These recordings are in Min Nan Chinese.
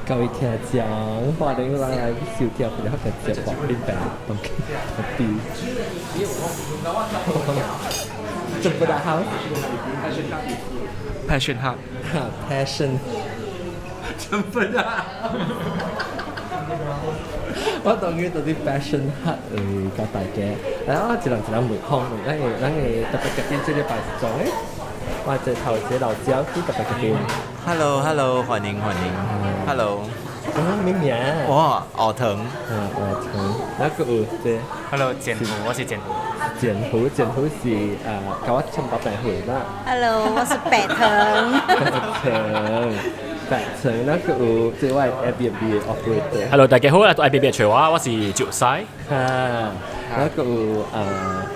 各位聽眾，歡迎來收聽這個節目，恁爸當啲。準備好 Passion Hub， Passion，準備好。我當然到啲 Passion Hub 嚟教大家，然後一人一人問訪問，咱的特別嘉賓這禮拜是裝的，我這頭一個老焦去特別嘉賓。 Hello，Hello，歡迎歡迎，Hello。啊，咩名？我奧騰。啊，奧騰，那個有這。 Hello，簡胡，我是簡胡。簡胡，簡胡是佮我差不多歲啦。 Hello，我是白騰。白騰，白騰，那個有這位 Airbnb 的 operator。 Hello，大家好，我係 Airbnb 徐華，我是趙西。哈，那個有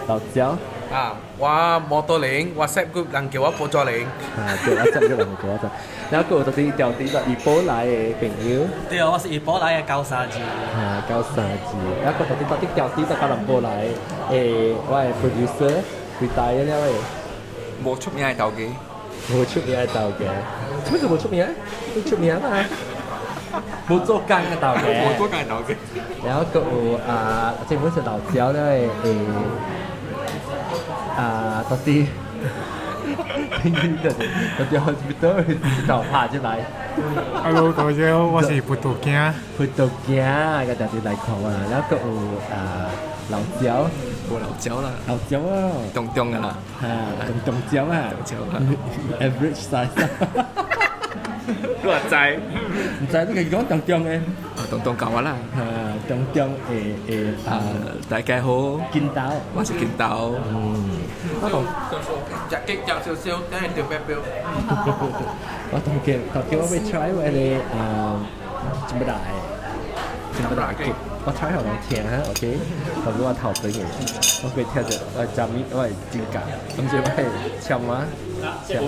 老焦。啊，我摩托零，WhatsApp group 人叫我波左零。啊，對，我這個人叫我做。然後個有就是調啲就怡保來的朋友。對，我是怡保來的高三字。啊，高三字。然後個就是到啲調啲就吉隆坡來的，我的 producer retire 了的。無出名的頭家。無出名的頭家，做咩是無出名？你出名嘛？無做工的頭家。無做工的頭家。然後個有啊，這本是老焦了的誒。啊，到底，到底 hospital 頭拍出來。 Hello，大家好，我是葡萄鏡。葡萄鏡，個特別來看啊，然後閣有啊老焦，無老焦啦，老焦啊，中中的啦，啊，中中焦啊，中焦啊，average size。你話知？毋知你家己講中中的。中中夠啊啦。啊，中中會會啊，大家好。金豆，我是金豆。嗯，我講。食激食少少，等下掉白標。我當叫當叫我欲 try 我個啊，這麼大的，這麼大嘅，我 try 予人聽哈，OK？當我頭轉嘅，我會聽著我食物，我會真假，毋是我會簽啊，簽。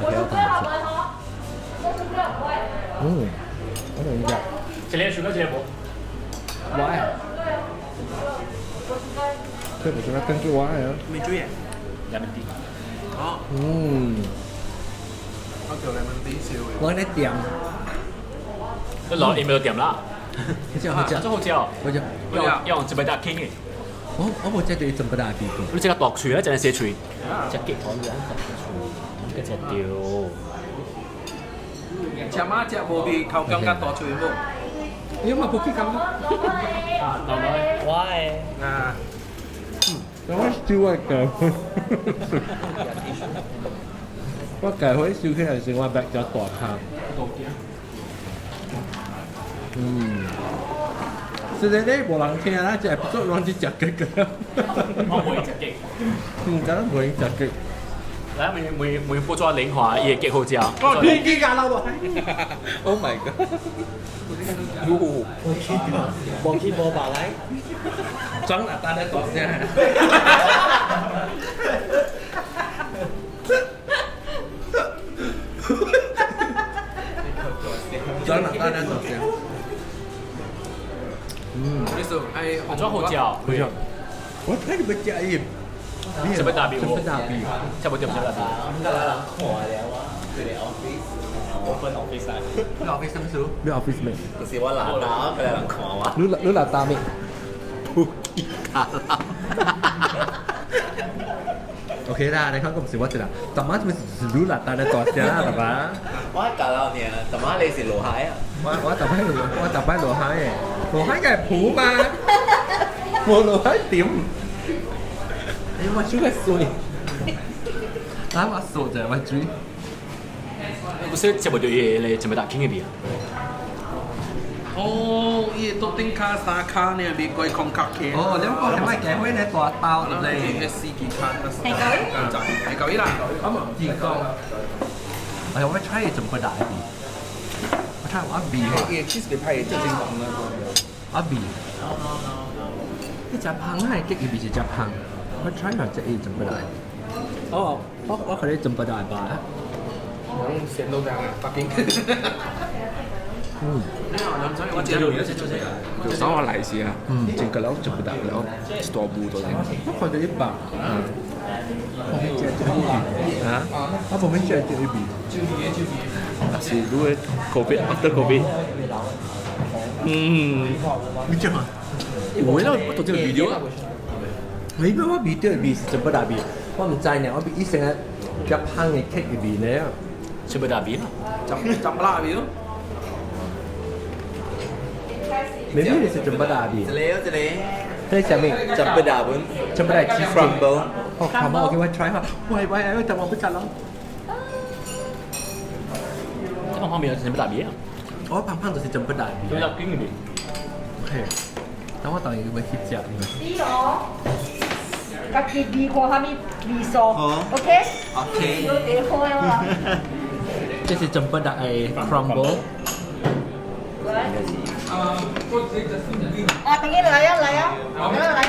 OK，我同你食。嗯，我同你食。一個雪糕，一個無。我愛。這個是要根據我愛啊。沒注意。 Lemon tea。哦。嗯。我叫 lemon tea 少嘅。我咧點。你落有沒有點啦？好食好食。真好食哦。好食。要用一百大傾嘅。我無食到這麼大味過。你這個大喙啊，真係細喙。食極可以啊，大喙，個食掉。食馬食無味，口感較大喙無？你嘛無去感覺？啊，豆奶。我的。啊。我燒我腳。我改回燒起來時，我目較大顆。嗯。雖然咧無人聽啦，這不做攏是食雞個。我袂食雞。嗯，敢若袂食雞。來，每每每波抓靈華，伊會雞好食。哦，天機架流落。 Oh my god！無去無白來。裝哪單咧大聲？裝哪單咧大聲？嗯，你說哎，裝好食。好食。我睇你欲食伊。什麼大味？什麼大味？差不多，什麼大味？咁得啦，人看了啊，佢哋 office，open office 啊。你 office 什麼事？你 office 咩？就是我老大，佢哋人看我。你老大咩？布吉卡拉。 OK 啦，你看講唔是我一人，大媽就是你老大的大聲啦，大媽。我教老年，大媽你是羅海啊？我大擺羅海的，羅海個係譜嗎？無羅海點？哎，我手較水，來我數者我水。不是食無著伊個這麼大傾的味啊？哦，伊個桌頂跤三跤呢，未過空殼起。哦，你講係咪加火呢大刀對不對？四支跤，係九係九啦。啊無，二個。哎呀，我 try 怎麼大味？我 try 我味。伊個 cheese 袂歹，做真講啦。我味。你食芳啊？激伊味是食芳。我 try 下這伊怎麼來？哦，我可能怎麼來吧？鹹到這樣啊，北京。嗯。我就稍我來時啊，整個樓就不大了，一大霧都。我看到一百。我免食這一味。啊？我無免食這一味。但是如果 COVID after COVID，嗯，你講啊？有啦，我做這個 video 啊。你咩我味道味是 cempedak 味，我毋知呢，我伊成個較香的 cake 的味呢。 Cempedak 味啦。浸浸辣味咯。明明你是 cempedak 味。一個一個。這是啥物？ Cempedak 本。 Cempedak cheese crumble。哦，crumble，我叫我 try 下。喂喂，我等我不食咯。這個方面有 cempedak 味啊？我胖胖就是 cempedak 味。 cempedak 冰的味。嘿，等我等下要去食。你哦，家己味看啥物味素，OK？ OK。有茶好啊。這是 cempedak 的 crumble。啊，等下來啊來啊，來啊來啊。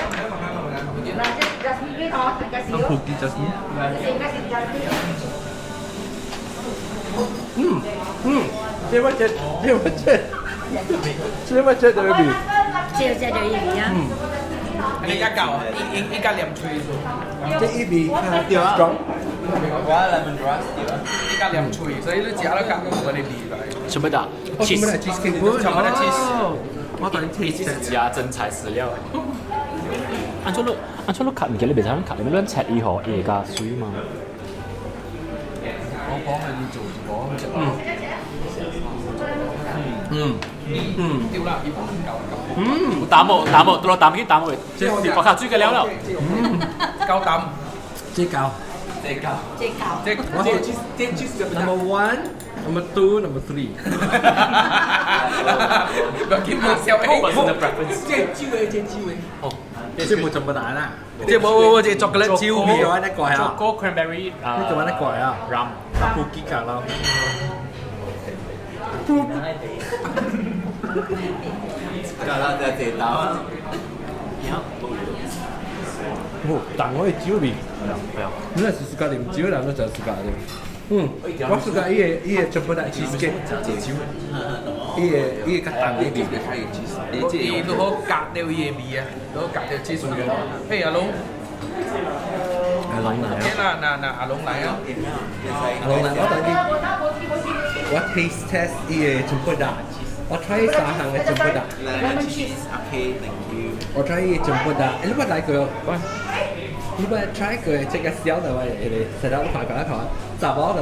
來，這 Jasmine 幾頭？應該是。普吉 Jasmine。這應該是 Jasmine。嗯嗯，這我這這我這，這我這的味。這這就一味啊。嗯。你一嚿一一一嚿黏脆咗。這一味較 strong。我 lemon grass 對啊。一嚿黏脆，所以你食了夾我哋味來。 Cempedak cheese cheesecake， Cempedak cheese。我等你是加真材實料。按照你按照你卡唔記得你別使卡，你亂切伊嗬，會較水嘛。我講係要做講食。嗯嗯嗯。對啦，伊幫夠夠。嗯。淡無淡無，到淡去淡無，這是白卡水嘅了了。嗯。夠淡。這夠。這夠。這夠。這這這這 Number one, number two, number three。唔要緊，冇笑。 Personal preference。這酒的，這酒的。哦。這無全部答啦。這無無無，這巧克力酒味。你做那個啊？Choco cranberry 你做那個啊？Rum。啊，普吉卡啦。夠啦，就這道。哦，但我的酒味。你若是自家啉酒，人都就自家啉。嗯，我自家伊個伊個 cempedak cheesecake，伊個伊個較重的味。伊都好夾掉伊的味啊，都好夾掉 cheese 味。嘿，阿龍。阿龍來啊！啦，嗱嗱，阿龍來啊！阿龍來，我等你。我 taste test 伊個 cempedak，我 try 三項的 cempedak。 Lemon cheese，OK，thank you。我 try 伊個 cempedak，你捌來過？喂。你捌 try 過這個小的話，會食到看看看，雜某的。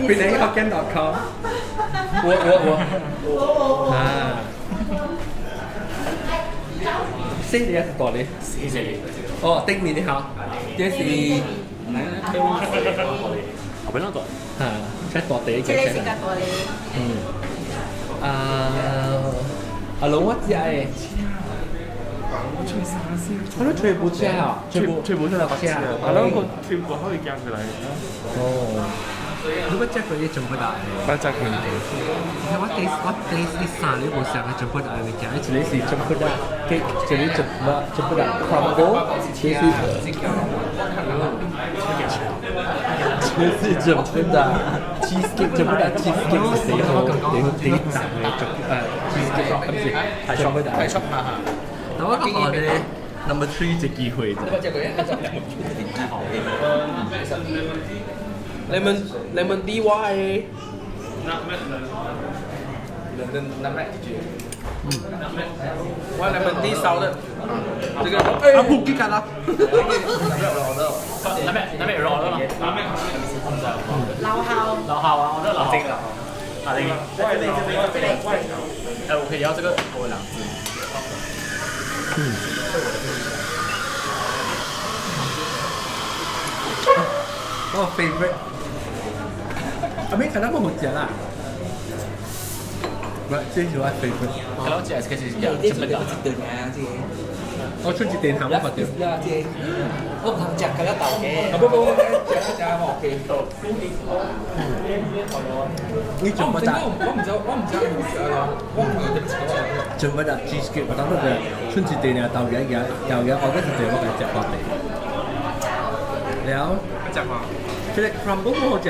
邊你學緊 .com？我我我啊！四隻是大的，四隻。哦，頂面的哈，這是。後邊那個。啊，這大地這個是較大的。嗯。啊，阿龍我食的。我都全部食啊，全部全部都係食。阿龍個跳過可以夾佢嚟。哦。你捌食過伊 cempedak 的？捌食過。我 taste 我 taste 呢三個無相的 cempedak 的物件，一個是 cempedak cake，一個 cempedak crumble，一個是，一個是 cempedak cheesecake，cempedak cheesecake 是最好最最重的cheesecake，啊不是，cempedak。太出下下。那我講咧，number three 一機會啫。 Lemon lemon D Y。lemon nutmeg 我 lemon tea 燒的，這個啊，普吉卡啦。那邊那邊有人嗎？老號。老號啊，我這老號。啊，這個。這個。哎，我可以要這個，我兩隻。嗯。我 favorite。阿妹，可能我冇食啦。唔，這是我 favorite。可能我食是開始食 cempedak。我出一電頭我發掉。我唔通食佢一豆嘅。啊不不不，食食我 OK。你 cempedak？我唔知我唔知冇食啊，我唔知點食。 Cempedak cheesecake，我當時出一電啊，豆嘅嘢，豆嘅，我嗰時我係食落地。了。食嘛？這個 crumble 唔好食。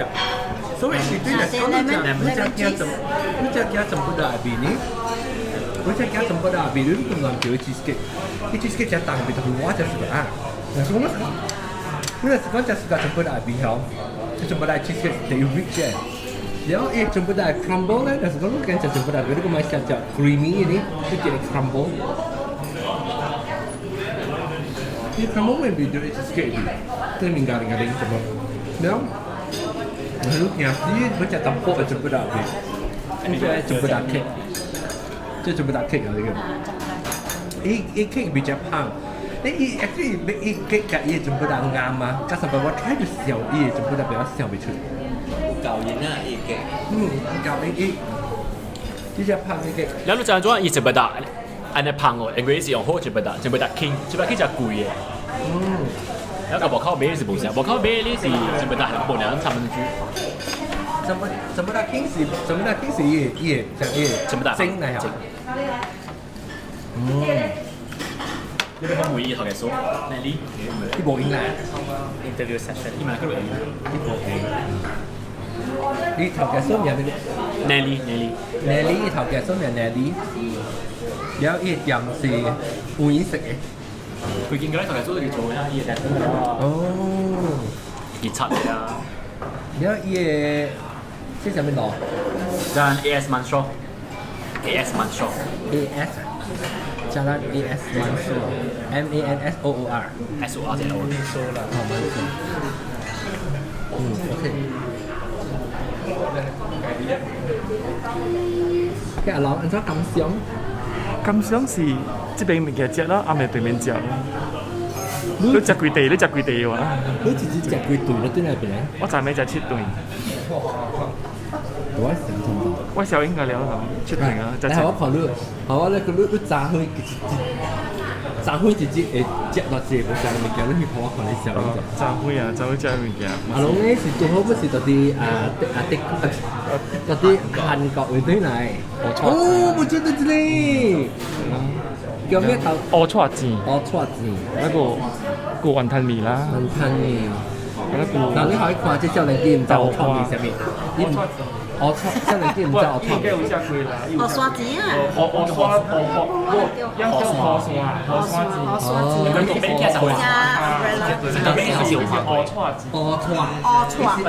所以是對來講，你食你食驚怎？你食驚 cempedak 味呢？我食驚 cempedak 味，你唔能叫 cheesecake。你 cheesecake 食重味，但是我食是啊。若是講你若是講食 suka cempedak 味吼，這 cempedak cheesecake 是 rich 嘅。然後伊 cempedak crumble 咧，若是講你揀食 cempedak，你個買食食 creamy 嘅，你食 crumble。伊 crumble 未變做 cheesecake 味，這物件物件什麼？然後你驚死，你食淡薄嘅 cempedak 味，你食 cempedak cake，這 cempedak cake 啊，呢個。伊伊 cake 比較胖。你伊 actually 伊 cake 甲伊 cempedak 啱啊，加上我 try to 笑伊 cempedak 比較笑袂出。舊年啊，伊嘅。嗯，舊年伊，呢隻胖嘅 cake。然後你知影怎伊 cempedak 按呢芳哦，因為伊是用好 cempedak，cempedak king，cempedak king 誠貴的。嗯。然後個無口買是無啥，無口買你是 cempedak 無兩三分之。 cempedak king 是 cempedak king 是伊伊個伊 cempedak 蒸嚟啊。嗯。你欲訪問伊頭家說，那你？伊無閒啦。 Interview session。伊嘛去錄音。伊無閒。你頭家說名咩？ Nelly Nelly。 Nelly，伊頭家說名 Nelly。然後伊個店是有顏色的。佢見過咧頭家做這個做啊，伊個哦。伊插的啊。然後伊個這啥物路？咱 AS Mansor。AS Mansor。 AS。Jalan AS Mansor M A N S O O R。 S O R 就 O。哦，Mansor。嗯，OK。阿老，按怎感想？感想是這邊物件食啦，暗暝對面食。你食幾塊？你食幾塊哇？你直接食幾頓了？對那邊？我昨暝食七頓。我想通我小應該了啦，七頓啊！來，我看你，好，你你你早昏一早昏直接會食到這個無啥物件，你去看我看你小應者。早昏啊，早昏食物件。阿龍呢是拄好不是到佇啊啊的到佇韓國位對來。哦，我記得這裡。叫咩頭？烏帶煎。烏帶煎。那個個雲吞麵啦。雲吞麵。那個。嗱，你可以看這少年機毋知烏帶麵啥物？你毋？烏帶少年機毋知烏帶麵。有食過啦。烏沙煎啊！烏烏沙烏烏，要叫烏沙烏沙煎。烏沙煎。烏帶煎。烏帶。烏帶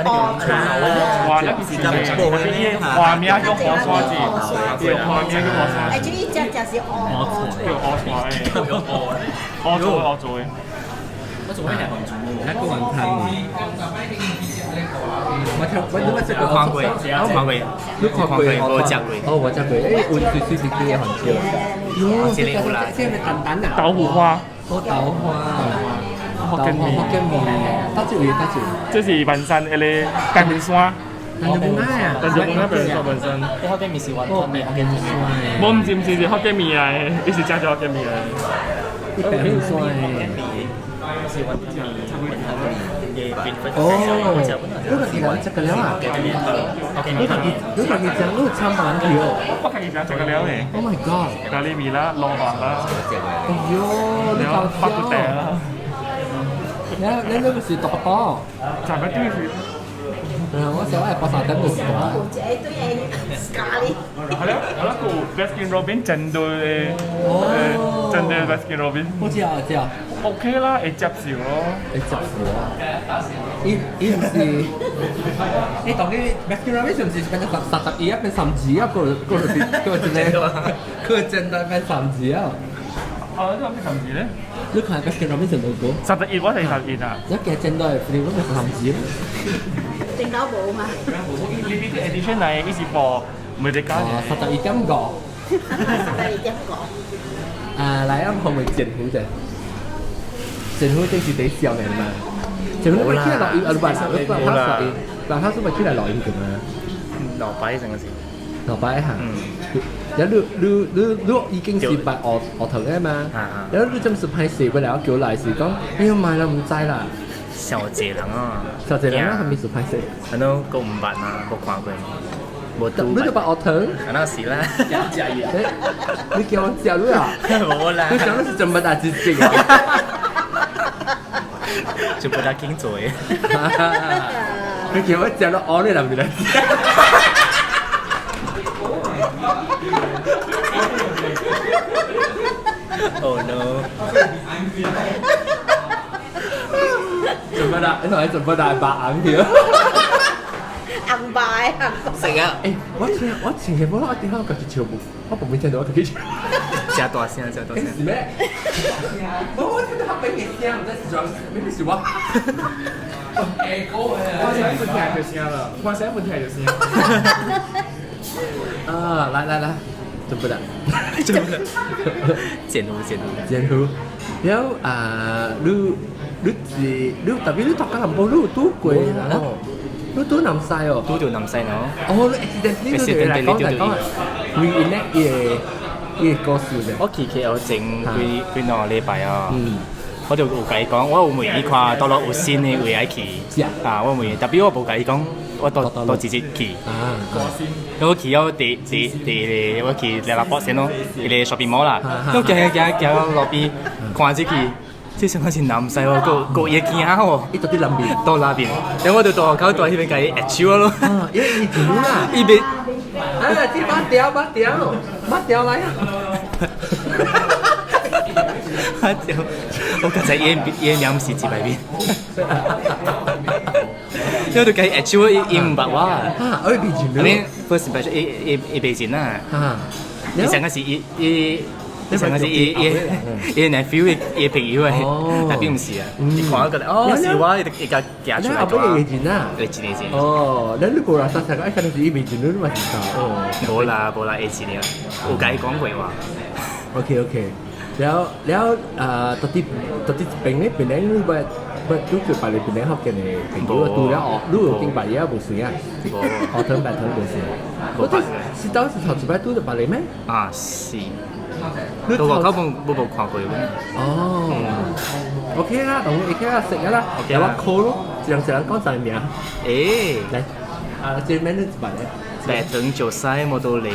烏帶。哇！那個是花名叫烏沙煎，對，花名叫烏沙哎，就伊食食是烏烏叫烏沙的，烏做烏做的。我做咩係紅煮？那個雲吞麵。我聽我你乜食過？看過，看過，你看過？無食過。哦，我食過，誒，有水水滴滴的番椒。喲，這個這個淡淡啊。豆腐花。哦，豆花。福建麵。福建麵。佗一位？佗一位？這是萬山一個金門山。但就無愛啊！但就無愛變做萬山。你福建麵是雲吞麵，福建麵。無，毋是毋是是福建麵來的，伊是食做福建麵來的。一百很酸的。是雲吞麵，雲吞麵。哦，你家己人食過了啊？你家己你家己食，你有參饅頭？我家己食食過了的。 Oh my god！咖喱麵啦，蘿蔔啦。哎呦，你夠白骨茶啦。你你那個是大包？食個對是。嗯，我小愛包三點就是大。有一個對的咖喱。係咯，我那個 Baskin Robbins 針對的，針對 Baskin Robbins。好食啊，食。 OK 啦，會接受咯。會接受啊！伊伊毋是，伊當佢 Baskin Robbins 是毋是變成三十一啊，變三字啊？個個是個真的，個真的變三字啊！哦，呢個變三字咧？你看 Baskin Robbins logo。 31我係31啊。一嘅真的，你講變三字。頂到無嘛？ Limited edition 嚟，伊是播每隻家。哦，31.5。 31.5。啊，來啊，後面政府者。政府這是第少年嘛？政府咪起來錄音，啊，你辦你辦他錄音，辦他是咪起來錄音嘅嘛？落擺成個是。落擺嚇。嗯。然後你你你你已經是捌學學頭嘅嘛？然後你這麼是歹勢，本來叫來是講，哎呀買啦，毋知啦。小濟人啊！小濟人啊，係咪是歹勢？可能閣毋捌啊，無看過。無拄。你就捌學堂？啊，那是啦。食嘢。你叫我食你啊？無啦。你講的是這麼大知識啊？就不大肯做的。你叫我食了餓你來唔來？ Oh no！達，你同你全部大白眼條。紅白啊！食啊！欸，我聽我前日我點解我自己笑無？我旁邊聽到我自己笑。食大聲，食大聲。是咩？我聽到黑餅嘅聲，唔知是裝，明明是我。我現在不聽就聲了，我現在不聽就聲。啊，來來來，準備啦。準備。剪圖剪圖。剪圖。然後啊，你你是你特別你讀緊南部，你有拄過啦？你拄南西哦？拄著南西喏。哦，你 accidentally 來講來講，reenact 伊個伊個故事啫。我去 KL 前幾幾兩個禮拜啊。嗯。我就有共伊講，我有問伊看倒落有新的位愛去。啊，我問伊，特別我無共伊講，我倒倒直接去。啊。我去了第第第我去來博先咯，一個 shopping mall 啦。我行行行行到路邊，看這去，這上個是南西哦，閣閣會驚哦。伊到佇南邊。到那邊，然後我就到口在彼邊共伊握手咯。啊，因為伊真啦。伊袂。啊，這把條把條把條來啊！我剛才伊伊名毋是一擺面，我就共伊握手，伊伊毋捌我。啊，伊袂認你 first impression，伊伊伊袂認啊。啊，伊上個是伊伊，伊上個是伊伊伊 nephew 伊伊朋友的，但並毋是啊。伊看我覺得哦，是我，伊就伊共行出來。你後尾會認啊？會認會認。哦，你你無啦，三三個，可能是伊袂認，你嘛是哦。無啦無啦，會認啊，有共伊講過話。 OK OK。了了啊，到底到底邊咧邊咧，你捌捌拄過別個邊咧福建的朋友拄了哦，你有經別個無算啊？學堂白堂無算。我這是當時頭一擺拄著別個咩？啊是。你外口無無看過。哦。OK 啦，同 OK 啦，食啊啦，有我 call 咯，一人一人講一個名。欸。來，啊，這名你一擺咧。白糖石西摩多林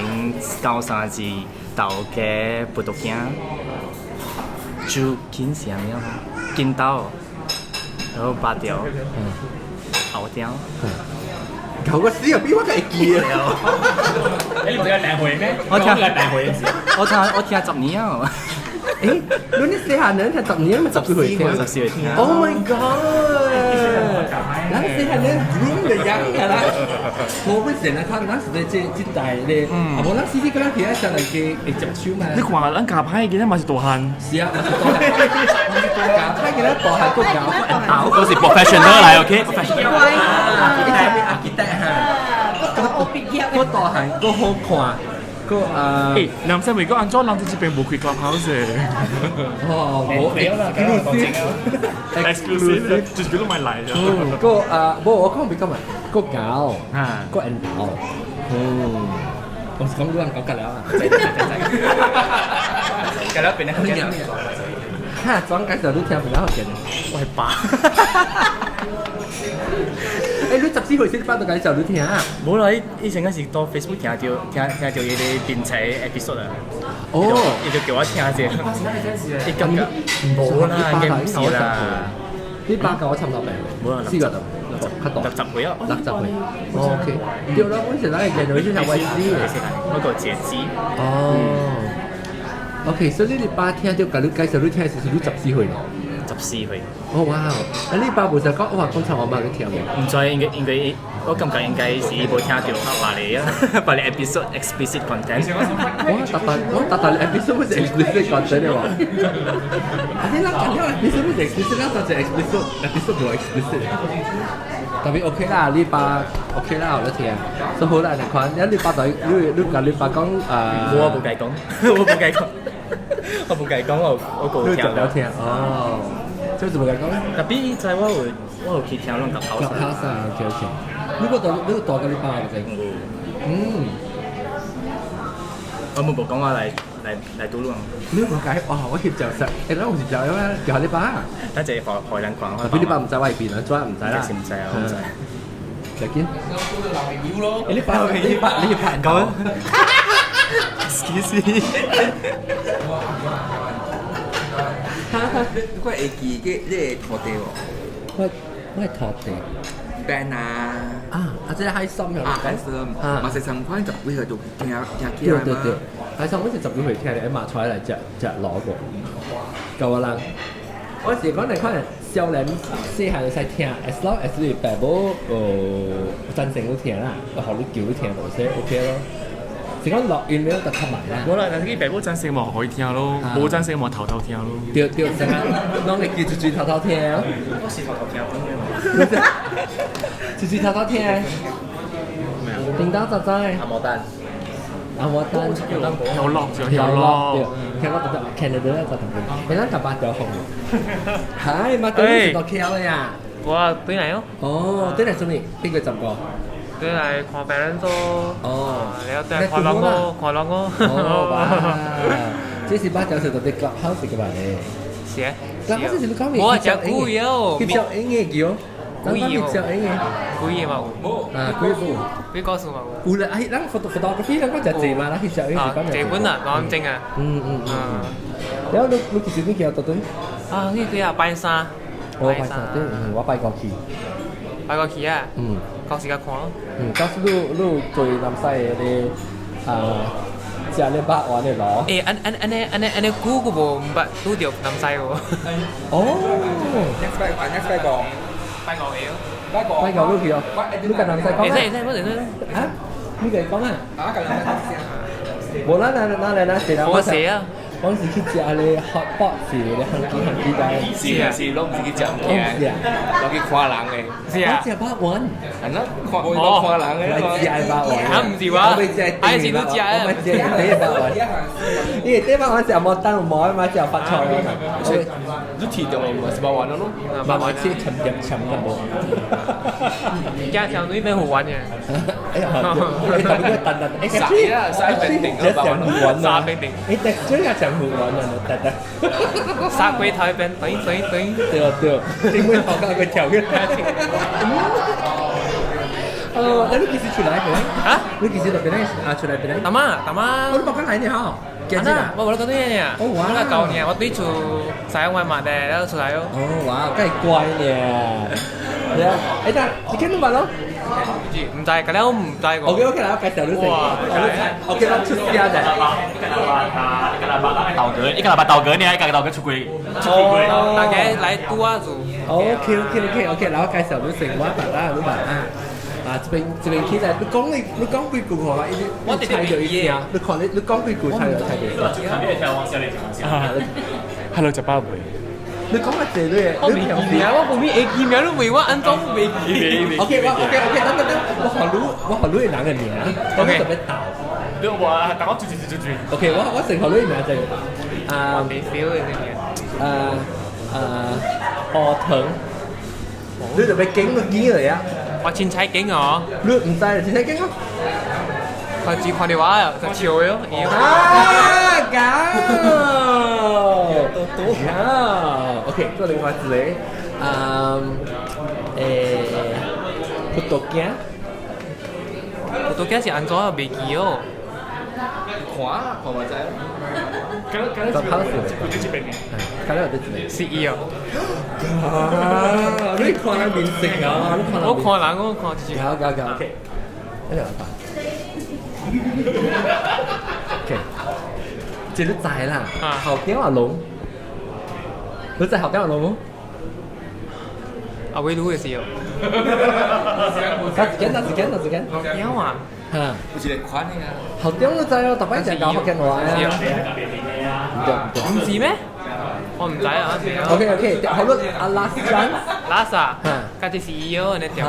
高三字豆家葡萄羹。豬筋是啥物啊？筋斗，然後八條，牛條。搞個死啊！比我較會記啊！你唔係訂會咩？我聽訂會我聽我聽十年啊！欸，你你細漢人聽十年，咪十四歲聽？十四歲聽。 Oh my god！咱細漢人 groom 的樣㗎啦，無本事來看，咱是在這這代咧，啊無咱細細個咱起來上來加會接手嘛。你看咱家歹囡仔嘛是大漢。是啊，嘛是大漢。家歹囡仔大漢，閣搞閣都是 professional 來，OK？乖啊，你前面阿記得哈，閣大漢，閣好看。個啊！欸，南西美國按怎人佇這邊無開 clubhouse 的？哦，無 exclusive，就是叫你莫來。嗯，個啊，無我講比較嘛，閣厚，閣緣投，嗯，我是講你人講夠了啊。夠了變得很緊。哈，轉介紹你聽比較好見。我係爸。欸，你14歲先爸就介紹你聽啊？無啦，以前嗰時到 Facebook 聽著聽聽著伊個電台 episode 啊。哦。伊就叫我聽者。伊感覺無啦，應該毋是啦。你爸甲我差不多病。無啦，四個度，較大。 60歲啊。60歲。OK。對啦，我是咱個 generation 係 Y Z 的。我個姐姊。哦。OK，所以你爸聽著共你介紹你聽的時是你14歲咯。 14歲。哦哇！啊你爸無就講哇，講長話嘛，你聽無？毋知應該應該，我感覺應該是伊無聽著別个啊，別個 episode explicit content。我特特我特特 episode 不是 explicit content 的喎。啊你咱講了 episode 不是 explicit，咱就 explicit episode 無 explicit。特別 OK 啦，你爸 OK 啦，我聽。所以好啦，你看，你爸就你你共你爸講啊。我無共伊講，我無共伊講，我無共伊講，我我閣有聽。你聽哦。這怎麼講咧？特別伊知我有我有去聽攏夾口啊，OK OK。你個大你個大個你爸就知。嗯。我無講我來來來拄攏。你無解哇！我翕就實，欸，咱有是就咩？叫你爸。等陣予予人看。特別你爸毋知我喺邊啊，怎毋知啦？是毋知啊，我毋知。再見。欸，你爸你爸你拍講。Excuse me。你會記個你的土地無？我我的土地。病啊！啊，啊，這個海參啊，海參，嘛是上款十幾歲就聽聽起來對對對，海參我是十幾歲聽的，媽帶來食食蘿蔔。夠我人，我是講你看，少年細漢會使聽，as long as 你爸母贊成你聽啦，予你叫你聽就說 OK 咯。是講錄音了就較慢啦。無啦，但是爸母贊成嘛，可以聽咯；無贊成嘛，偷偷聽咯。對對，成日攏會記住住偷偷聽。我是偷偷聽。住住偷偷聽。叮當仔仔。阿摩丹。阿摩丹。有落就有落。聽我就 Canada 就同佢，你咱夾八條紅。係，嘛對是到 KL 的呀。我對來哦。哦，對來做咩？邊個站過？對來看病人做。哦。然後對來看人哦，看人哦。哦，哇！這是八條是到底 Clubhouse 嘅吧？是啊。 Clubhouse 是你講咩？我食古藥。佢叫英嘅叫。古意叫英嘅。古意嘛有。啊，古意無。幾個數嘛有。有啦，哎，咱 photography 咱講食濟嘛，咱去小英是講這本啊，講真啊。然後你其實你叫到底？啊，你幾啊拜山？我拜山對，我拜過去。拜過去啊？嗯。到時間看咯。嗯，到時你你做南西的啊，食咧肉丸的囉。欸，按按按呢按呢按呢久閣無毋捌拄著南西無。哦。 Next 拜，next 拜個。拜五個。拜五。拜五你去哦。你佮南西講。會使會使，冇會使。啊？你共伊講啊？啊，佮南西講。無啦，啦啦啦啦，是啦。我寫啊。我是去食咧 hot pot 是咧番雞番雞仔。是啊是，攏毋是去食物件，攏去看人的。是啊。我食肉丸。啊那看我看人的。我食肉丸。啊，毋是我。我欲食還是你食的？我欲食第肉丸。因為第肉丸食無等無嘛，食發菜嘛。你提到嘛是肉丸咯？慢慢切，沉點沉淡薄。加強女免好玩嘅。哎呀，你特別等等，哎，啥啊？啥冰定這上好玩啊！啥冰定？哎，對，這個上好玩啊！得得。殺龜頭一邊，等等等。對對，頂尾頭殼會跳起來。哦，那你幾時出來嘅？啊？你幾時到邊來？啊，出來邊來？大媽，大媽。我都冇講來呢，嗬。啊，我無咧講對呢。哦哇！我舊年我對厝西外嘛的，然後出來哦。哦哇，梗係乖呢。係啊，哎，但你見到冇咯？唔知，嗰了唔知個。 OK OK，來我介紹你先。OK，我出聲啫。豆哥，一個禮拜豆哥呢，一個豆哥出櫃，出櫃。大家來拄啊做。 OK OK OK OK，來我介紹你先，我爸爸，你爸啊。啊，這邊這邊起來，你講你你講幾句話，伊你猜就一聽，你看你你講幾句猜就猜就。 Hello，食飽未？你講較濟你，我未記名，我無咪會記名，你問我按怎袂記？OK，我 OK OK，等等等，我予你我予你人的名， OK，特別逗。你話等我轉轉轉轉。 OK，我我先予你名就啊，未 feel 的這個。啊啊，烏糖，你特別驚你記嚟啊！我凊彩驚哦。你毋知凊彩驚哦。我只看到我就笑咯。啊，搞，搞，OK，做另外一個，嗯，誒，葡萄鏡，葡萄鏡是按怎袂記哦？看啊，看嘛知。就考試，搞了就這邊。是伊哦。啊！你看人面色啊！你看我看人，我看一搞搞搞，OK。一兩百。OK，這你知啦，後點阿龍，你知後點阿龍冇？阿威魯嘅時候。時間，時間，時間。後點啊？嚇！有一個款的啊。後點你知哦，逐擺成教福建話啊。唔對唔對。唔是咩？我唔知啊。 OK OK，好啦，阿 last chance。 last 啊？家己是伊哦，你條。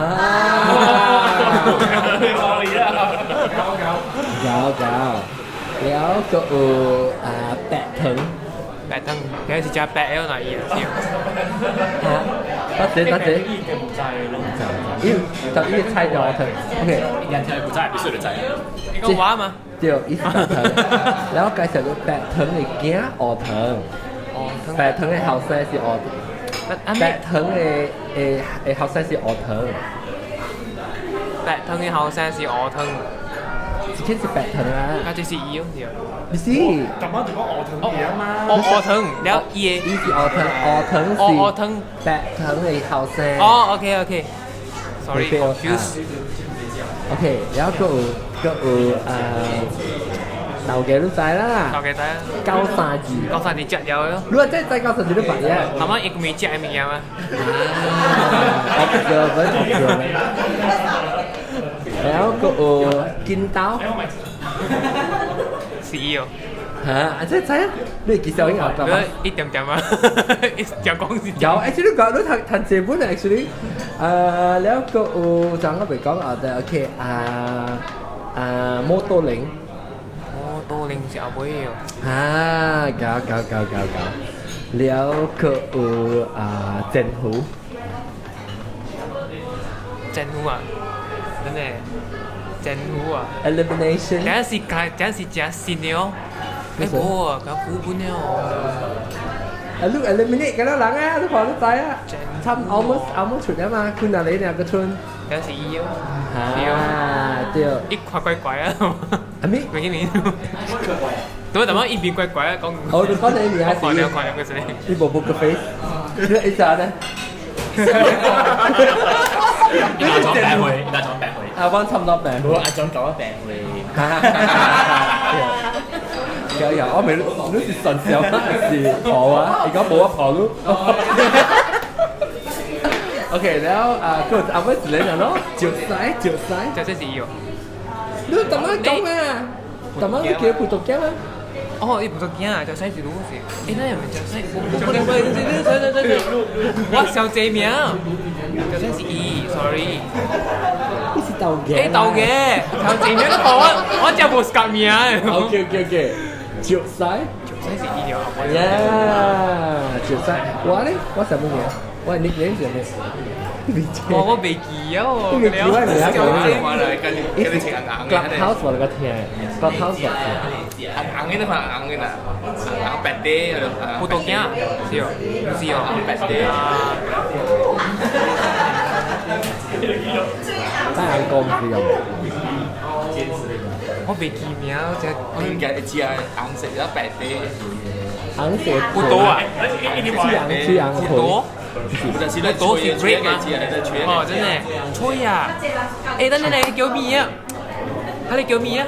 有有，了個有啊白糖，白糖，你是食白的哪伊啊？嚇，多謝多謝。伊就伊猜就我糖，OK。人聽不知，必須就知。你講我嘛？對，伊是白糖。然後介紹個白糖的囝烏糖，白糖的後生是烏糖，白糖的的的後生是烏糖。白糖的後生是烏糖。一天是白糖啊！啊，這是伊哦，是哦。不是。大媽就講烏糖嘅啊嘛。哦，烏糖，了伊的。伊是烏糖，烏糖是。烏糖。白糖的後生。哦，OK OK。Sorry，confused。 OK，然後閣有閣有啊豆嘅都知啦。豆嘅知啊。九三字。九三字食了咯。你話真係知九三字都白嘅。係咪伊個未食嘅物件啊？ observant observant。然後個金刀。是伊哦。嚇！真係知啊？你幾時已經學到？一點點啊，一講講是。有，actually 講你讀讀這本 actually，แล้วก็有陣我未講啊，但 OK 啊啊摩多嶺。摩多嶺是後尾哦。啊，搞搞搞搞搞，แล้วก็有啊政府。政府啊，真的，政府啊。 Elimination。等下是等下是真新的哦。欸，無啊，較古本的哦。啊，你 eliminate 嗰啲人啊，你看你知啊，差 almost almost 出啊嘛，佢那裡兩個村。等是伊哦。啊，對。一看怪怪啊。阿咪？沒見你。對，但係一邊怪怪啊，講。哦，你講你名係？看了看了個是。你無 poker face，你一啥呢？一大種病會，一大種病會。阿邦差唔多病。無阿種搞病會。有有，我未，你是純笑還是婆啊？而家冇啊婆咯。OK，然後啊，佢阿妹是你人咯，照西照西。就這是伊哦。你怎麼講啊？怎麼你叫葡萄鏡啊？哦，伊葡萄鏡啊，就西是滷是。欸，那又唔就西，我我小這名，就西是伊，sorry。你是豆嘅。欸，豆嘅，小這名都我我真無夾名。 OK OK OK。照西。照西是伊哦。 Yeah，照西。我咧，我什麼名？我係 nickname 是咩？我未記啊！我未記我名我嚟跟跟你食硬硬嘅。 Clubhouse 我嚟個聽，Clubhouse 我聽。硬硬嘅都嘛硬嘅啦，硬白啲。葡萄鏡是哦，是哦，白啲。但係講唔是咁。我未記名，只我應該知啊，硬食咗白啲。硬食葡萄啊，吃羊吃羊葡萄。多是 grape 嗎？哦，真的，吹啊！欸，等陣你叫咩啊？係你叫咩啊？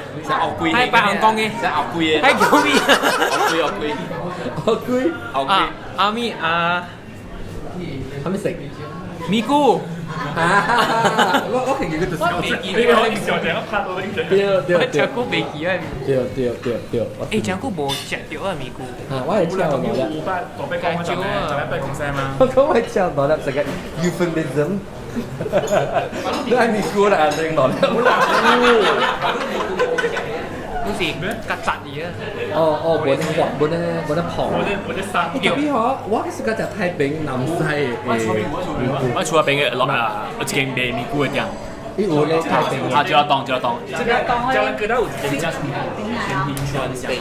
係白行講嘅。係牛龜嘅。係叫咩啊？牛龜牛龜。牛龜。啊，阿咪啊，係咪食？咪菇。啊！我聽見佢就我未記，你可以笑成一拍到拎對對對，我真久未記啊！對對對對。欸，真久無食著啊咪菇。啊，我係吃兩粒。我講我係吃兩粒，食個 euphemism。你係咪菇啦？定兩粒？嗰是曱甴嚟啊！哦哦，無咧滑，無咧無咧胖。無咧生。特別好，我是個食太平南西的。我厝邊嘅落啊，有一間賣咪菇嘅店。伊有咧太平。啊，就要當就要當。這個川冰香，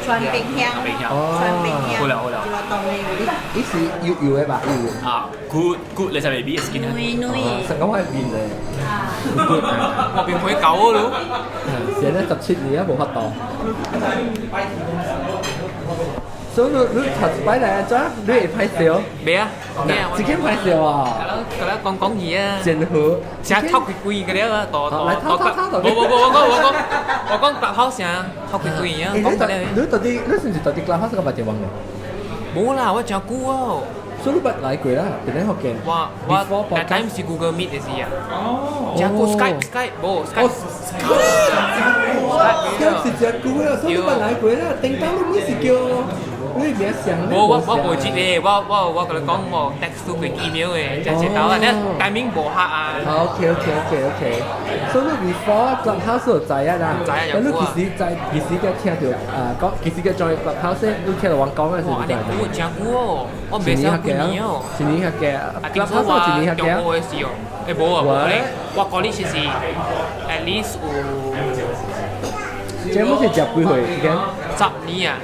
川冰香，好了好了。伊是油油的吧？油。啊，菇菇你就未必食見。軟軟。成講係麵嚟。我變回狗咯。寫咗17年啊，無法度。所以你你頭一擺來安怎？你會歹笑？未啊，未啊，這間歹笑啊！咁啦，講講嘢啊。真好。成頭幾幾個了啊，大來偷偷偷無無無，我講我講我講白口聲，頭幾幾啊，講個了。你到底你是唔是到底 Clubhouse 個捌一問嘅？無啦，我真久哦。所以你捌來過啦，佇咧福建。我我那 time 是 Google Meet 的時啊。哦。真久 Skype Skype 無 Skype。 Skype 是真久啊，所以你捌來過啦。頂當你每是叫。你名想？無我我無接的，我我我共你講，我 text 過 email 的，真知道啊，你 timing 無合啊。 OK OK OK OK，所以你 before Clubhouse 就知啊啦，知啊但你其實知，其實個聽到啊講，其實個在 Clubhouse 你聽到我講的是哇，你久真久哦，我袂使幾年哦。一年較久，Clubhouse 一年較久。中學的時哦，欸無啊無咧，我講你是是 at least 有。這本是十幾歲，已經。 10年啊！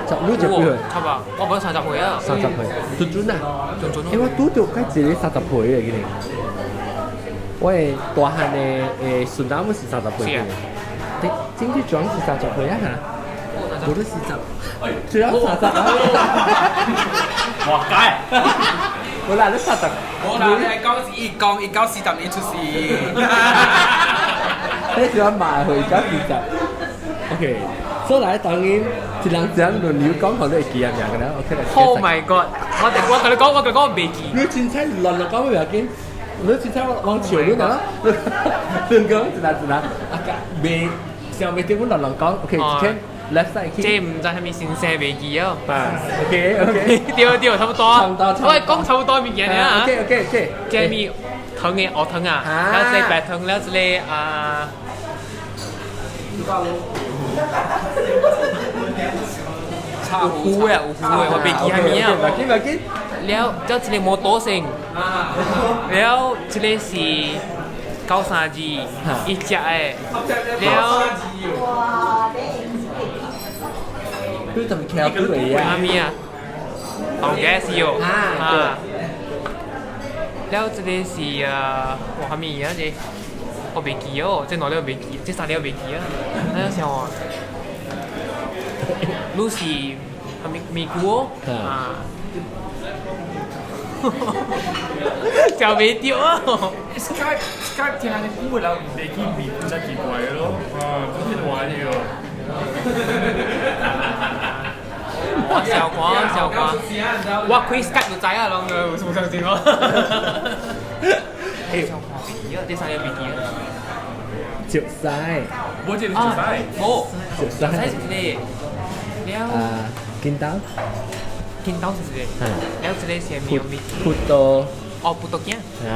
十你十幾歲？差不多，我無30歲啊。 30歲，準準啊！準準。欸，我拄著該一個30歲的，今年。我的大漢的誒孫仔們是30歲的。對，經濟獎是30歲啊嚇。我都四十，最後三十啊！哇該！我哪你三十？我啦，你係講伊講伊九40年出世。你喜歡買回家四十？OK。所以來當然，一人一人輪流講，可能會記啊名個啦。OK 來。 Oh my god！我同你講，我袂記。你凊彩亂亂講袂要緊，你凊彩往笑你啦，你亂講一人一人，啊未想袂到阮亂亂講，OK，一間 left side 去。這毋知啥物先生袂記哦。啊，OK OK。對對，差不多。差不多。我講差不多物件爾。 OK OK OK。這物糖的學糖啊，了這個白糖，了這個啊。有糊的，有糊的，我袂記啥物啊。袂緊袂緊。了，這一個摩托性，了這個是932，一隻的，了。你怎麼聽對啊？啥物啊？紅嘅是哦。啊。了，這個是啊，哇，啥物啊？這我袂記哦，這兩了袂記，這三了袂記啊。那想哦，你是啥物咪菇哦？啊。食袂著啊！Skype Skype 聽你久的人袂記面才奇怪咯，啊，這是話的哦。我小看小看，我開 Skype 就知啊，攏有相信我。欸，小看袂記啊，這三個袂記啊。石屎。無這個石屎。無。石屎。是一個。了。啊，金刀。金刀是一個。了這個是啥物？葡萄。哦，葡萄鏡。啊。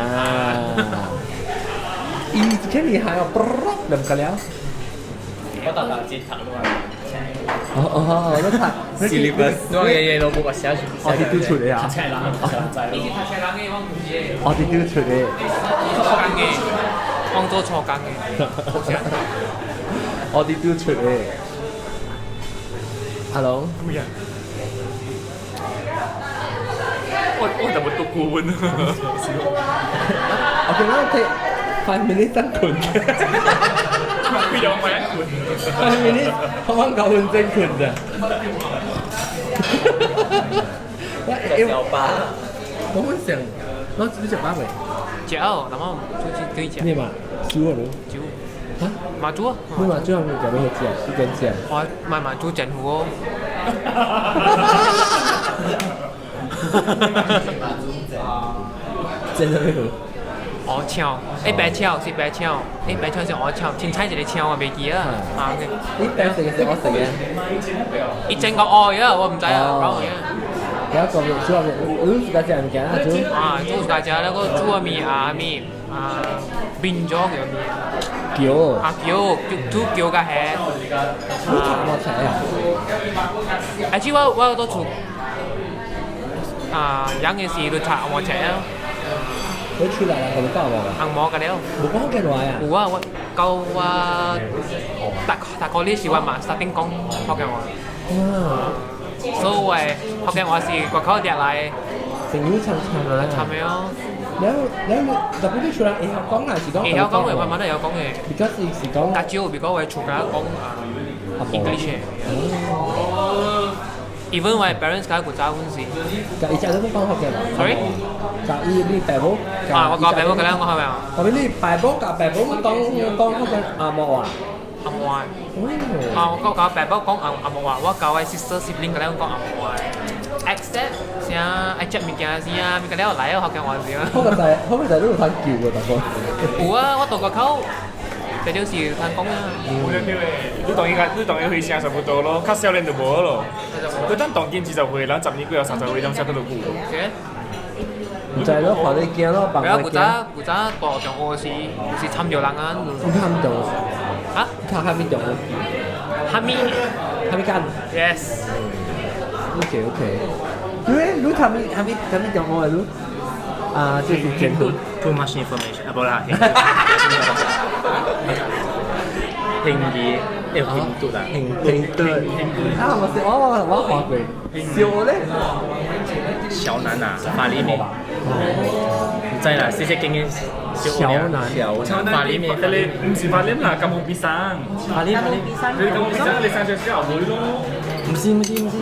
伊一天厲害哦，兩個了。我特特節讀咯。哦哦哦，你讀。 syllabus。我日日都冇個寫出。我哋丟出嚟啊！讀冊人，你是讀冊人的，我唔是。我哋丟出嚟。錯工的，當做錯工的。我哋丟出嚟。阿龍。咩啊？我就冇讀過本。我見到睇 5 minutes 等困。佢有咪一困？5 minutes，我講9分鐘困咋。我小巴。我很想，我你食飽未？食哦，那麼出去對食。你嘛？煮啊你？煮。嚇？馬煮啊？你嘛煮係咪食咩好食？你講食。我買馬煮整糊哦。整啥物糊？鵝腸，欸白腸是白腸，欸白腸是鵝腸，凊彩一個腸我袂記啊。啊，你白色嘅是我食嘅。伊整個鵝呀，我毋知啊，講嘅。有個煮啊麵，你自家食物件啊煮？啊，煮自家食那個煮啊麵啊麵啊，麵漿叫麵。橋。啊橋，煮橋甲蝦。你讀無冊啊？啊，只我都厝啊，養嘅時都讀無冊啊。你出來啦，同你講無？紅毛個了。無講幾耐啊？有啊，我到我大大個呢時我嘛starting 講福建話。哇！所以我福建話是外口掠來。成語長長啊。長的哦。了了，特別你出來會曉講還是講？會曉講的，我嘛都會曉講的。比較是是講。較少，比如講我厝家講啊 English 的。Even 我 parents 家古早阮是。甲伊家都講福建話。 Sorry？甲伊你爸母。啊，我甲爸母個兩個係咪啊？後面你爸母甲爸母講講福建阿毛話。阿毛話。啊，我甲爸母講阿毛話，我甲我 sister sibling 個兩個講阿毛話。Except 啥愛食物件時啊，物件了來哦，福建話時啊。好個仔，好個仔你有通救無？大哥。有啊，我到個口。這就是通講啊。有對對，你當伊個，你當伊歲聲差不多咯，較少年就無咯。你等當今20歲，人10年過後30歲，攏寫閣落久。毋知咯，看你驚咯，不要古早古早大中學時，有時參著人啊。你看唔中？啊？看哈咪中？哈咪？哈咪干？Yes。 OK OK。你你哈咪哈咪哈咪中學你？啊，這是前途。 Too much information 啊，無啦。興語，會興度啦，興度。啊，我是我看過，笑咧。小南啊，法里面。唔知啦，細細間嘅小南。小南。法里面，你唔是法里啦，金毛比山。法里法里。你金毛比山，你上小學後會咯。唔是唔是唔是。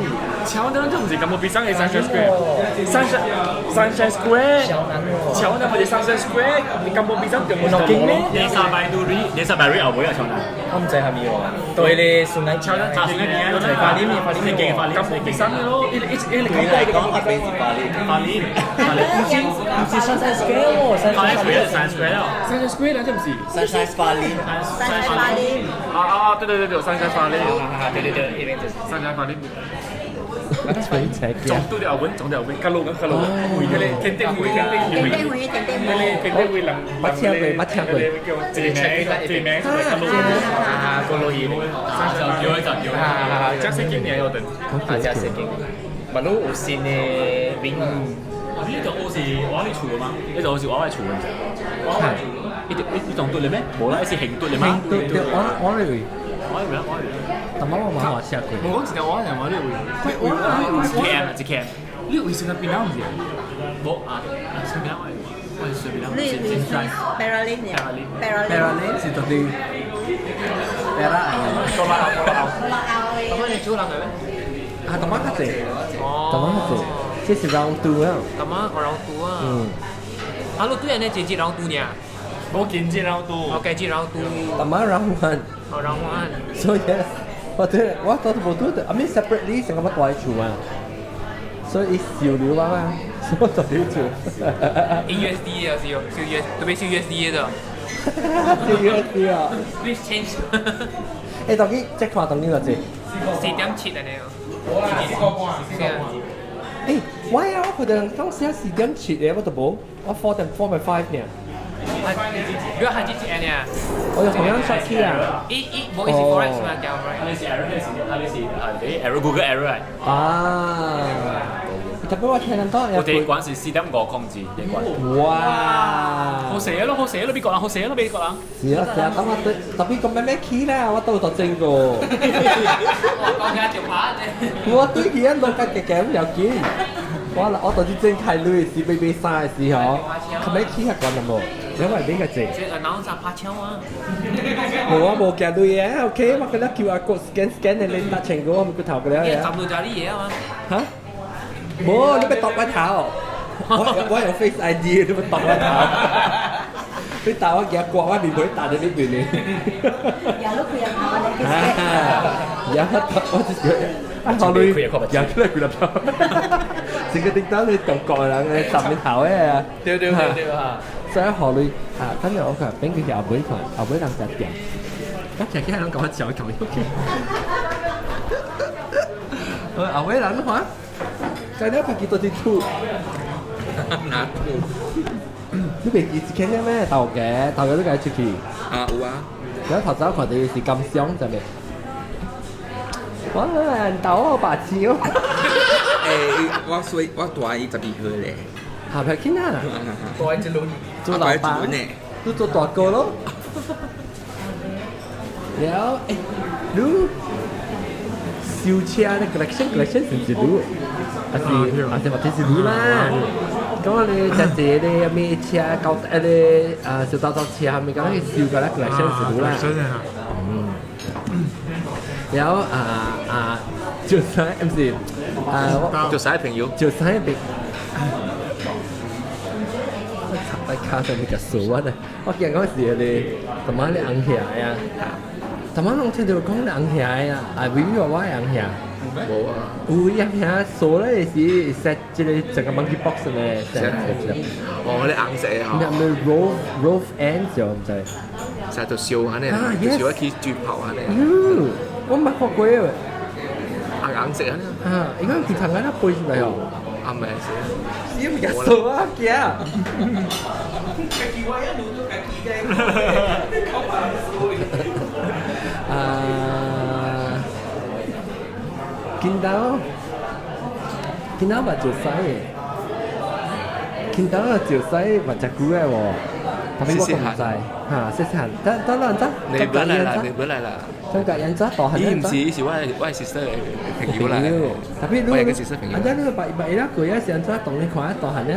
橋南就唔是金毛比山，係 Sunshine Square。Sunshine Square。橋南喎。橋南或者 Sunshine Square，你金毛比山就冇得咩？你三百都你，你三百瑞後尾啊，橋南。我毋知蝦米喎，對咧，順眼超人查順眼邊啊，法林法林勁法林，第三個咯，一一一對來講，阿邊是巴黎。法林，法林，毋是 Sunshine Square 喎，法林佢係 Square 咯三 Square 啦，這毋是？ Sunshine 巴黎。三巴黎。啊啊，對對對對，三山法林，對對對，一邊就是。三山法林。吹車總對了後總對後較路較路，迄個天頂位，天頂位，天頂位，天頂迄個位。天頂位人，捌聽過，捌聽過。叫一名，一名較路。啊，過路伊。就叫就叫。啊，這四間年有等。啊，這四間。嘛，你有新的名。呢度好似我喺厝嘅嘛？呢度好似我喺厝嘅。係。呢條呢棟對你咩？冇啦，呢是興對你嘛？興對對，我我以為。我以為我以為。但我冇話食過。我講一條我係我你位，我一 km 一 km。你位是那邊啊？唔是？冇啊，隨便我我隨便。你你是 Paralyn 呀 ？Paralyn 是到底 Para 啊？過來過來。過來咁你煮人嘅咩？啊，同我較濟，同我較濟，這是 round two 啊。咁啊，個 round two 啊。嗯。啊，你對人呢？幾節 round two 呢？我幾節 round two。我幾節 round two。同我 round one。哦，round one。 So yes，我對，我都無拄，I mean separately 成個乜大厝啊，所以少了啊，所以我就了厝。 USD 啊，是哦，燒 US，特別燒 USD 的。燒 USD 啊。 Please change。誒，當今即看當今偌濟？ 4.7啊，你。 4個半，4個半。誒，我啊，我看到人講寫4.7嘅，我都無，我4.4.5呢。如果係幾錢呢？我有同樣 short key 啊。一一冇意思 forex 嘛，叫 forex。你是 error，你是你是係啲 error Google error 啊。特別我聽人講，我第一關是4.5控制，第一關。哇！好死咯，好死咯，邊個人好死咯，邊個人？是啊是啊，等我對特別個咩咩 key 啦，我都有整過。我講緊條牌我對佢一落架嘅嘅唔要緊。我到底正開鐳時買買衫的時候，佢咩 key 較懸啦無？因為買較濟。這個腦咋拍槍啊？無我無驚鐳嘅，OK，我覺得 QR code scan scan 的你打千個，我唔骨頭個了呀。十路就啲嘢啊嘛。嚇？無，你欲剁我頭。我用 Face ID，你欲剁我頭。你打我驚刮我面皮打在你邊呢。也都開頭咧。啊！也我就是啊，好累，也出來幾粒頭。整個叮當你中國人嘅十面頭嘅。對對對對啊！所以學你啊，今日我看邊個是後尾看，後尾人食店，我食起來攏共我嚼頭去。後尾人看，今日家己都佇吐。哪吐？你袂記一間咩？豆家，豆家你家出去？啊有啊。然後頭先看到是金香，知未？哇！豆我白痴哦。欸，我說我大伊12歲咧。下撇囡仔，大一輪，做老爸，你做大哥咯。了，欸，你修車咧，collection collection 是唔是你？還是還是或者是你啦？咁我哋就這咧咩車高咧啊小刀刀車，係咪講去修個咧 collection 是你啦？嗯。了啊啊，就是唔是啊，就曬朋友，就曬朋。我卡上面個數啊！我見嗰時你，同埋你紅兄呀，同埋攏聽到講你紅兄呀，啊，微微我我紅兄，無啊，有紅兄數咧是 set 這個整個 monkey box 呢，哦，你紅色的吼，咩咩 rove rove end 就毋知，成日就燒下呢，就燒一起豬跑下呢，我捌看過的，啊紅色啊，啊，應該佢頭眼一背出來哦。啊唔係死唔夾數啊，驚！啊，見到見到嘛就使，見到就使嘛食久的喎，特別我都唔知，嚇，細細漢，等等等等，你本來啦，你本來啦。中國人咋大漢伊毋是，伊是我 sister 的朋友啦。特別我有個 sister 朋友。啊，你白白伊拉過啊，是按怎當你看大漢了？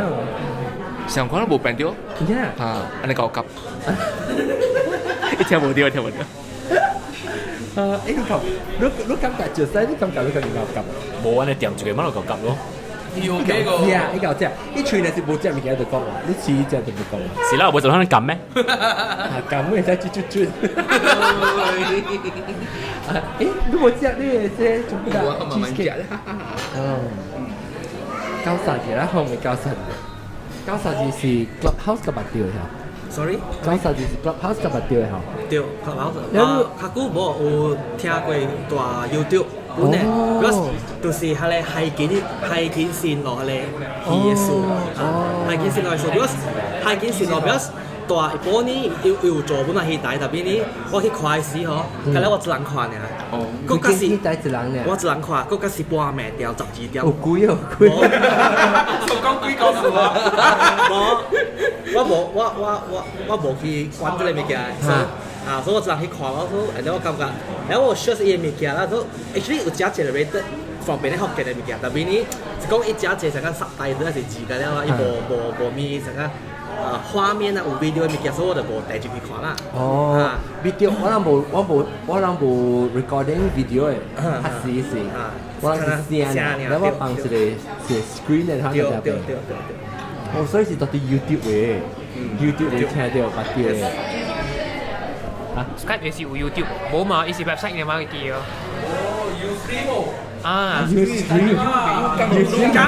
上看都無變著。真正？啊，按呢夠急。伊聽無著，聽無著。啊，欸，你感，你你感覺就使，你感覺你家己夠急？無按呢掂一個，嘛就夠急咯。伊 OK 個。是啊，伊夠食，伊喙若是無食物件就講話，你試食就無講。是啦，無就可能撳咩？啊，撳會使啜啜啜。啊，誒，你無食你會這全部我慢慢食啦。嗯，93字啦，後面93字。93字是 Clubhouse 個捌著的。 Sorry， 93字是 Clubhouse 個捌著的吼。對，Clubhouse。啊，較久無有聽過大 YouTube 本咧，because 就是彼个海景線路彼个魚的樹，海景線路的樹，because 海景線路，because 大一般呢，有做本來戲台，特別呢，我去看的時吼，敢若我一人看爾。哦。閣較是戲台一人爾。我一人看，閣較是半暝掉12點。有鬼哦，鬼。我講鬼故事啊！無，我無，我無去管這个物件，所以啊，所以我一人去看，我說，然後我感覺，然後我 search 伊的物件啦，所以 actually 有誠 generated from 別个福建的物件，特別呢，是講伊誠濟啥個 subtitle 還是字個了啊，伊無無無物啥個啊畫面啊有 video 的物件，所以我就無帶進去看啦。哦，video 我人無我無我人無 recording video 的，較是是，我人是聲，然後我放一個一個 screen 的，他就對對對對對。哦，所以是到佇 YouTube 的，YouTube 你聽到捌著的。 Skype 也是有 YouTube，無嘛，伊是 website 嘅嘛，記哦。哦，Ustream 啊，Ustream，錄間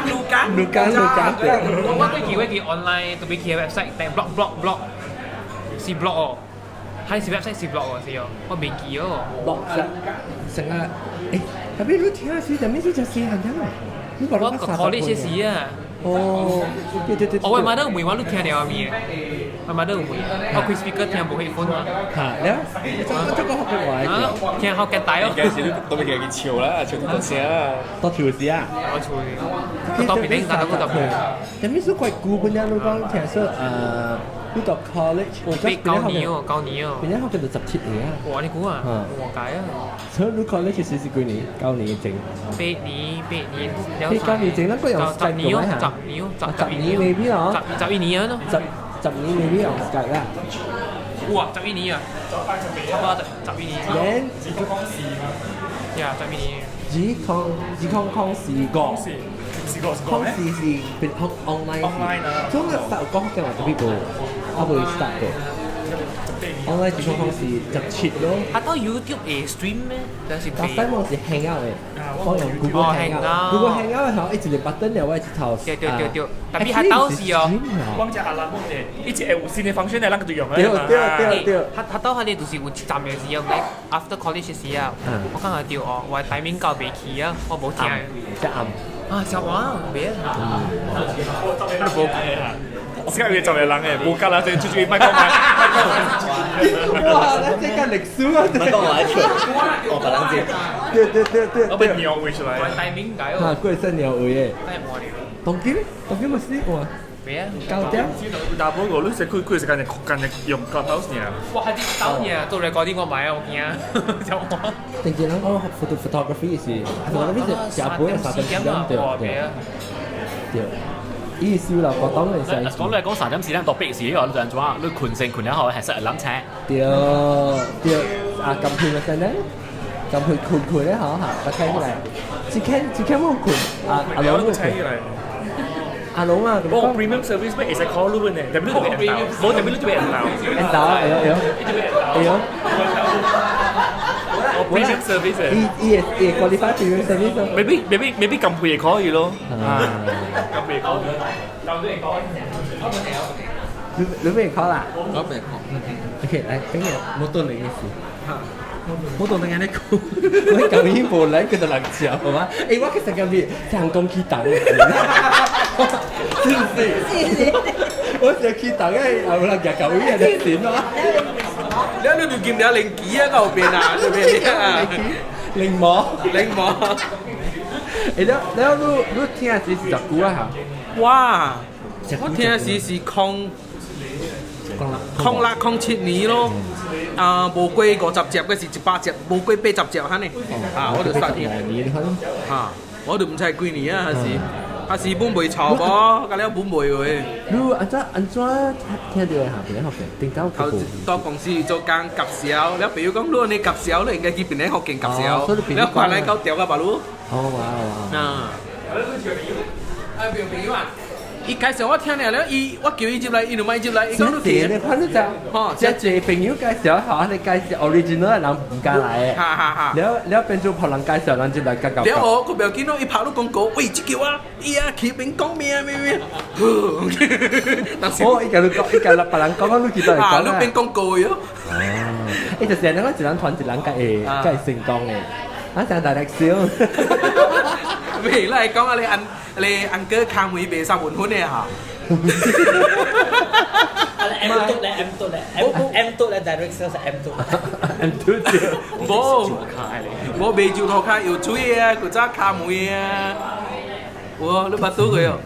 錄間錄間錄間。我對記我記 online 特別去 website，但 blog blog blog 是 blog 哦，還是 website 是 blog 哦，是哦，我未記哦。 blog 成個，誒，特別你聽時，特別你食細漢聽啊？你我個 college 時啊。哦，對對對。我媽都唔會話你聽到咪？我媽都唔會，我開 speaker 聽無 headphone 嘛。嚇，了，這個福建話。啊，聽好簡單哦。應該是你都未記去笑啦，笑到聲啊。到笑死啊！我笑。到邊頂，到到邊。咁你說怪古本人，你講聽說你讀 college，我八九年哦，九年哦。邊一學叫做17年啊？哇！你估啊？我解啊。所以你 college 是幾年？九年前。八年，八年。八九年前，咱個用十年哦，十年哦，十年 maybe 哦。11年啊咯。十年 maybe 用 Skype 啦。哇！11年啊，差不多11年。 Then 呀，11年。二空二空空四個。四個空四是變 online。 online 啊。所以我實講嘅話特別無，我未 start 過。online 二空空是17咯。啊，到 YouTube 會 stream 咩？但是但西望是 Hangout 的，我用 Google Hangout。Google Hangout 的吼，一個 button 了，我一頭。對對對對，特別較到是哦。光只阿拉木的，一個有新的 function 的，咱個就用對對對對。他他到迄個就是有一站的時候，after college 時啊，我感覺到哦，我timing 到未去啊，我無聽。只暗。啊，小黃別。我時間有十個人誒，無夾啦，這出去賣講賣。哇！咱這個歷史啊！莫講我愛笑，我別人知。對對對對。我被鳥位出來。我 timing 解哦。嚇，過生鳥位的。太無聊。當今當今嘛是哇。別啊。 9點。大波個，你是幾幾時間間用 Clubhouse 呢？哇！還是當年做 recording 我買啊，我驚。就我。定見人講 photography 是 photography 是食本3點4點對對對。伊燒啦，國東嘅時。講你講3點4點到八時，你就安怎？你困醒困了後係識諗車。對對，啊，撳片咪先咧，撳片困困咧，嚇嚇，我聽起來，一間一間冇困，啊阿龍冇困。阿龍啊，我 premium service 咩會使 call 你呢？特別你就變無特別你就變到。變到，哎呦哎呦，哎呦。我 premium service 伊伊會伊會 qualify premium service。 maybe 撳配會可以咯。啊，撳配可以。你你未考啦？我未考。 OK，來，等下摩托輪嘅事。摩托輪安尼講，我舊年無來叫做人笑，好嗎？欸，我去新加坡成功去當，是不是？是。我成去當嘅，有人夾舊年嘅錢咯。你你就見了零幾啊，後邊啊，對邊啊？零毛，零毛。欸，你你你聽是十久啊？哇！我聽是是空06 07年咯，啊，無過50集，嗰是100集，無過80集哈呢。啊，我就煞聽。啊，我就毋知幾年啊，還是還是本袂臭無，甲了本袂話。你按怎按怎聽著下邊學嘅？頂到頭到公司做工夾銷，了朋友講你按呢夾銷，你應該去邊個福建夾銷，了看來到調到別路。哦哇哇。啊。啊，朋友啊，伊介紹我聽了了，伊我叫伊入來，伊就莫入來，伊講你這你看你就，這濟朋友介紹下，你介紹 original 的人毋敢來的，哈哈哈。了了變做予人介紹，人入來較夠。了後，佢不要緊咯，伊拍你廣告，喂，這叫啊，伊啊去邊講咩咩咩，哦，伊共你講，伊共別人講，你記得會講啊，你變廣告喲。哦，伊就是按呢，一人傳一人，才會才會成功的。啊，像大力少。喂，你係講啊，你按你按哥卡梅賣三文粉的哈？ M 嘟咧，M 嘟咧，M M 嘟咧，direct sales M 嘟。 M 嘟對。無，無賣酒塗跤有水啊，古早卡梅啊。有，你捌拄過哦？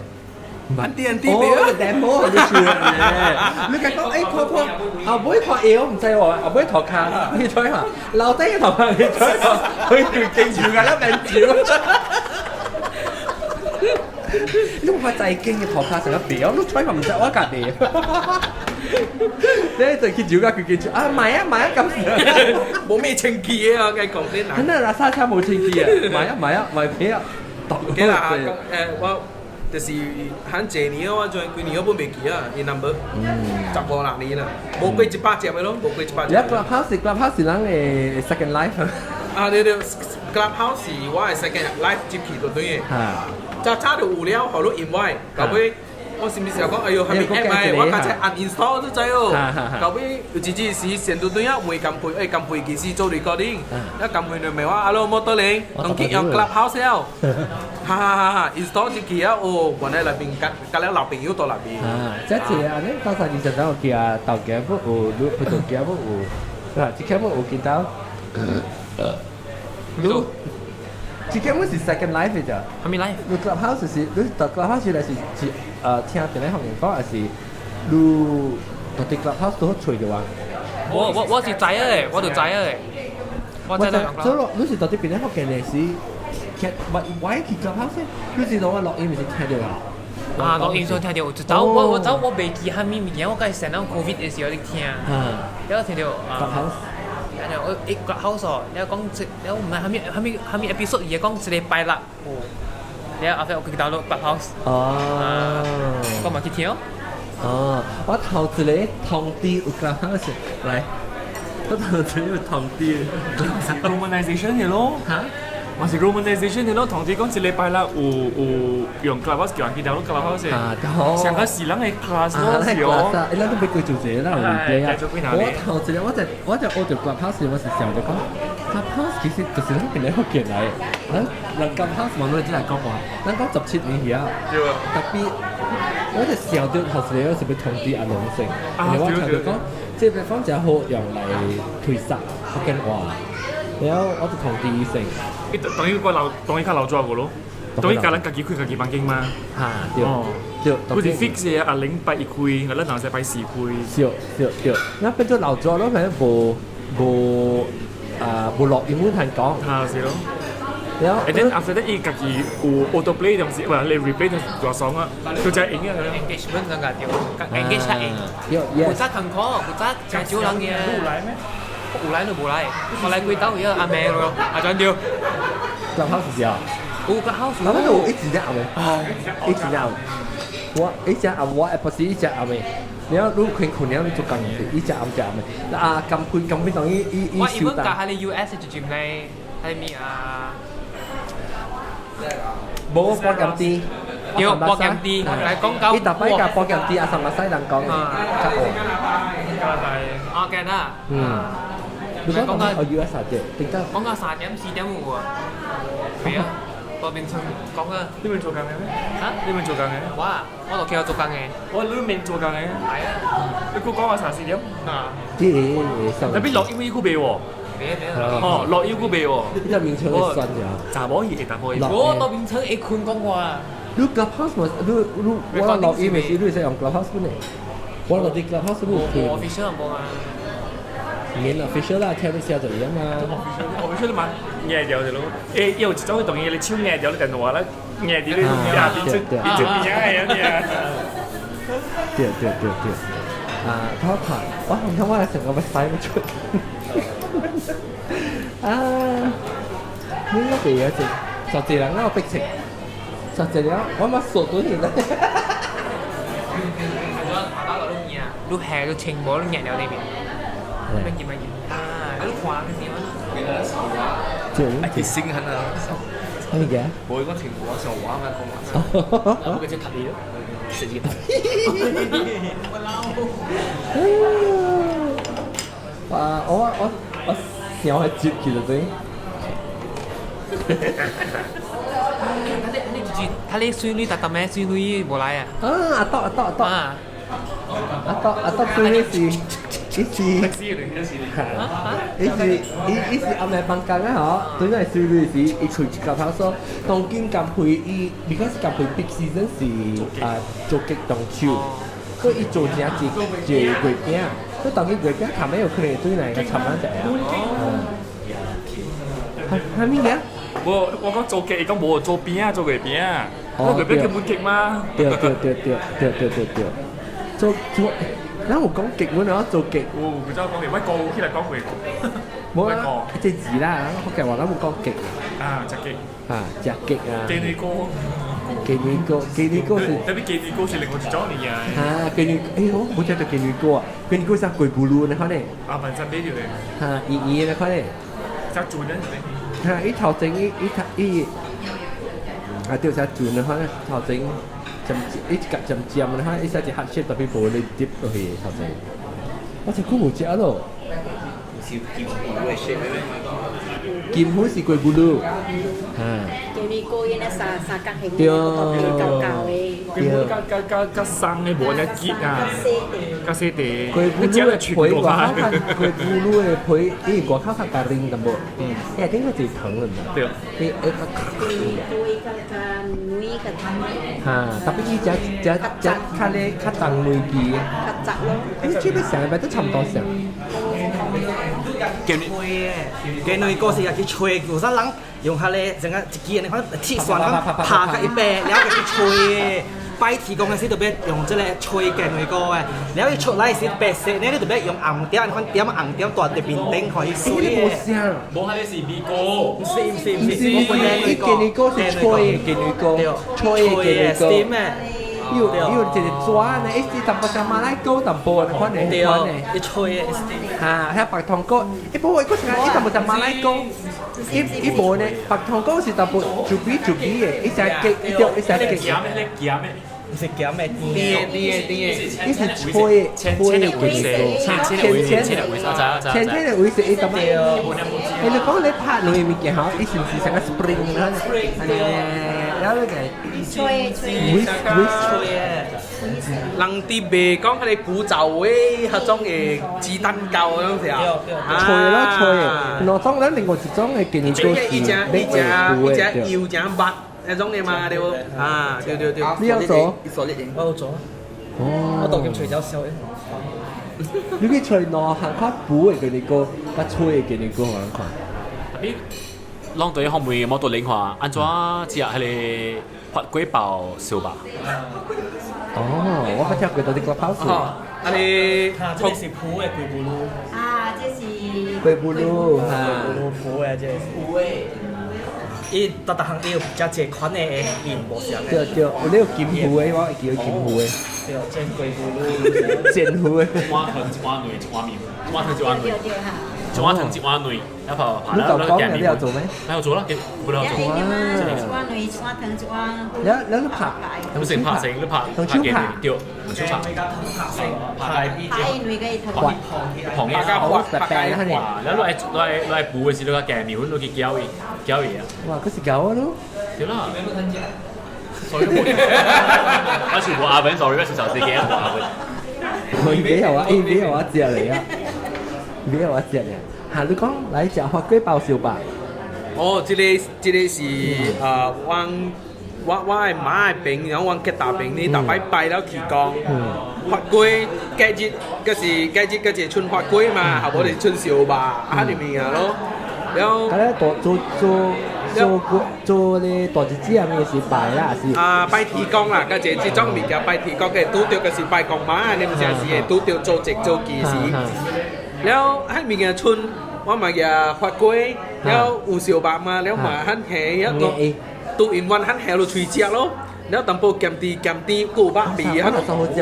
安迪安迪哦，demo 你算咧，你講誒，看看後尾看腰毋知喎，後尾塗跤去吹嘛，樓底嘅塗跤去吹嘛，佢條勁住㗎啦，變少。你有看在經嘅塗跤成個表，你吹嘛毋知我家己。你就去酒家佢記住啊，買啊買啊咁。無咩清氣嘅啊，該講啲人。那垃圾車無清氣啊，買啊買啊買票啊。幾啦？誒我。就是很濟年我將幾年我本袂記啊，伊 number 十五六年啦，無過100隻的咯，無過100隻。你 Clubhouse 是咱的 second life 啊對對，Clubhouse 是我的 second life 入去就對的。早早就有了，予你 invite，到尾我是毋是講，哎喲，還沒 app 的，我剛才 uninstall 都知哦。到尾有一陣時先拄對啊，問江佩，欸，江佩其實做 recording，啊江佩就問我，Hello 摩托林，當去用 Clubhouse 了。哈哈哈哈！install 入去啊，哦，原來內面佮佮了老朋友到內面。啊，這次啊，你到時二十九去啊，豆家不有，你葡萄家不有，啊，這個不有見到。你，這個不是 second life 的咋？啥物 life？你 Clubhouse 是，你到 Clubhouse 來是是聽電話行講，還是你到底 Clubhouse 都揣著啊？我是知的，我就知的。我知道。所以你是到底邊個福建的是？why 去 Clubhouse？你是講我錄音是聽著啊？啊，錄音先聽著，就走我我走我袂記啥物物件，我閣是先咱 COVID 的時候咧聽，了聽著啊。 Clubhouse。然後我一 Clubhouse 哦，了講一，了毋知啥物啥物啥物 episode 伊講一個拜六，哦，了後尾我去 download Clubhouse。哦。我嘛去聽。哦，我頭一個通知有 Clubhouse 來，我頭一個有通知。 Romanization 的咯。嚇？嘛是 romanization 的咯，同啲講一禮拜啦，有有用 Clubhouse 叫人去 download Clubhouse 上個是人的 class 咯，是哦。誒，咱都欲過做這個，咱有 replay 啊。我頭一個我就學著 Clubhouse，我是想著講，Clubhouse 其實就是咱邊個福建來的。咱人 Clubhouse 網絡只來講話，咱講17年去啊。特別，我就想著頭一個我是欲通知阿龍先，因為我聽著講，這個方真好用來推捒福建話，然後我就通知伊先。伊等於個老，等於較老早個咯，等於教咱家己開家己房間嘛。嚇，對，對。佢是 fix 的，阿零拜一開，阿咱兩拜四開。對對對，那變做老早咯，反正無無啊無錄音阮通講。嚇是咯。然後，and then after that 伊家己有 auto play 東西，唔係你 replay 就大爽啊，佢就影啊。 engagement 咁解對，engage 較應。古早艱苦，古早真少人嘅。有來咩？有來都無來，我來幾兜，伊阿妹咯，阿轉掉。 Clubhouse 是啊。有 Clubhouse。我嗰度一直在暗的，一直在暗。我一直暗，我不是一直暗的。你要你困困了，你做工是一直暗一直暗的。啊，金配金配當伊伊伊我原本教喺你 US 就佔咧，係咪啊？無波金啲。對，波金啲，嚟講到。伊逐擺教波金啲，阿三馬西人講嘅，較惡。加拿大。啊，加拿大。嗯。你講講我 US 啊？對，點解？講到3點4點有啊。係啊，多邊村講啊。你們做工嘅咩？嚇？你們做工嘅？我啊，我就叫做工嘅。我裏面做工嘅。係啊。你估講話3、4點？啊。咦？特別落音樂未喎。哦，落腰股未喎？你個名稱會酸咗。查某伊會查某伊。我到名稱會困講話。你 Clubhouse 嘛？你你我錄音的時，你會使用 Clubhouse 本的。我錄佇 Clubhouse 你有我 official 無啊。免 official 啦，聽你寫就會嘛。 official 都蠻硬掉的咯。誒，有一種當伊你手硬掉你電話啦，硬掉你啊變出變出變樣的啊。對對對對。啊，他看，我唔通我來成個 website 出。啊，呢個嘢就十字人嗰個逼情。實際了，我嘛傻到現在。你下你清無，你熱了裏面。乜嘢乜嘢？啊！你看嘅時候。這愛去醒下啊！咩嘅？無講聽我上話嘛講話。我個只塔你咯，食字塔。哇！我想去接佢就對。他咧水女特特咩？水女無來啊！啊！阿多阿多阿多啊！阿多阿多水女是，伊是，伊是伊伊是暗暝放工啊嗬，對那水女是伊開一個頭說，當今甘配伊，because 甘配 peak season 是啊做極中秋，所以伊做正一一月餅，所以當今月餅頭尾有可能對來個差唔多啊。係係咩嘅？無，我講做極，伊講無做餅啊，做月餅啊，做月餅根本極嗎？對對對對對對對對，做做，咱有講極，阮有做極。有，唔知講過，我講起來講過。無啊，這字啦，福建話咱有講極。啊，食極。啊，食極啊。雞女糕。雞女糕，雞女糕是。特別雞女糕是另外一種物件。啊，雞女，哎呦，我食到雞女糕啊！雞女糕是龜布魯那款嘞。啊，本身買著嘞。哈，圓圓那款嘞。只船咧是咩？哈，伊頭前伊伊頭伊，啊對，只船的話，頭前尖伊一夾尖尖的話，伊寫一黑色特別無咧跌落去頭前。我真久無食咯。是金魚的色咩？金魚是龜布魯。哈。雞米糕伊咧三三角形，對。厚厚的。龜布較較較較鬆的，無按呢結啊。較細塊。龜布魯的皮外口較龜布魯的皮，伊外口較加腍淡薄。嗯。哎，頂個是糖的嘛？對。伊會較雞米糕較較軟較哈，特別伊食食食較咧較重類味。較雜咯。你這邊上禮拜都差唔多上。雞雞卵糕是家去吹，有啥人用遐個成個一支安尼款鐵線咁拍甲一白，了後去吹。拜天公的時特別用這個吹雞卵糕的，了伊出來是白色，呢你特別用紅點，款點紅點大佇面頂，予伊水的。無，彼個是米糕。毋是毋是毋是，伊雞卵糕是吹的雞卵糕，吹的雞卵糕。有有一個紙呢，伊是淡薄像馬來糕淡薄款的，款的。伊吹的。哈，遐白糖糕，伊無伊閣是伊淡薄像馬來糕，伊伊無呢，白糖糕是淡薄就比就比的，伊成結，伊對，伊成結。鹹的，迄個鹹的。毋是鹹的，甜的甜的甜的。伊是吹吹的雞卵糕，淺淺的味色，淺淺的味色，伊淡薄。欸，你講你拍兩個物件吼，伊是毋是像個 spring 啦？然後你個吹吹。吹人哋賣講彼個古早的彼種的雞蛋糕嗰種是啊，吹咯吹，兩種咱另外一種的建議就是伊只伊只伊只油只肉那種的嘛對無？啊對對對。你有做？我有做。哦。我當今吹咗燒的。你去吹兩項較補的建議歌，較吹的建議歌，我看。你攏對方面摩托輪話，按怎食彼個法國包燒肉？哦，我捌聽過到啲個包燒。哦，啊你，哈，這個是鋪的龜布魯。啊，這是。龜布魯，哈。龜布魯鋪的這是。有的。伊逐逐項伊有食這款的面無相的。對對，有那個金魚的，我會記得金魚的。對，這龜布魯。煎魚的。一碗湯一碗糜，一碗麵，一碗湯一碗糜。一碗湯一碗糜，然後你就講你有做咩？我有做啦，不了做。一碗糜，一碗湯，一碗。你你拍？你先拍先，你拍用手拍，對，用手拍。拍拍兩個湯。旁拍甲滑，拍甲滑。然後來來來補的時，你個加麵粉落去攪伊，攪伊啊。哇，閣是攪啊咯。對啦。所以我是無阿文，sorry，我是小司機，無阿文。伊袂予我，伊袂予我食嚟啊！袂予我食嚟。嚇，你講來食法國包燒肉。哦，這個這個是啊，我我的媽的朋友，阮結大朋呢，逐擺拜了去講，法國節日，嗰是節日，嗰是春法國嘛，後無就是春燒肉，啊，啲物件咯。了。啊，咧做做做做做咧大日子啊，咩是拜啦，是。啊，拜天公啦，嗰這這種物件拜天公嘅，拄著就是拜公媽，你毋是是會拄著做節做儀式。了，彼物件春，我嘛舉法粿，了有燒肉嘛，了嘛很鹹，遐個。2 in 1 很鹹就隨食咯。然後淡薄鹹甜鹹甜，閣有肉味我若好食，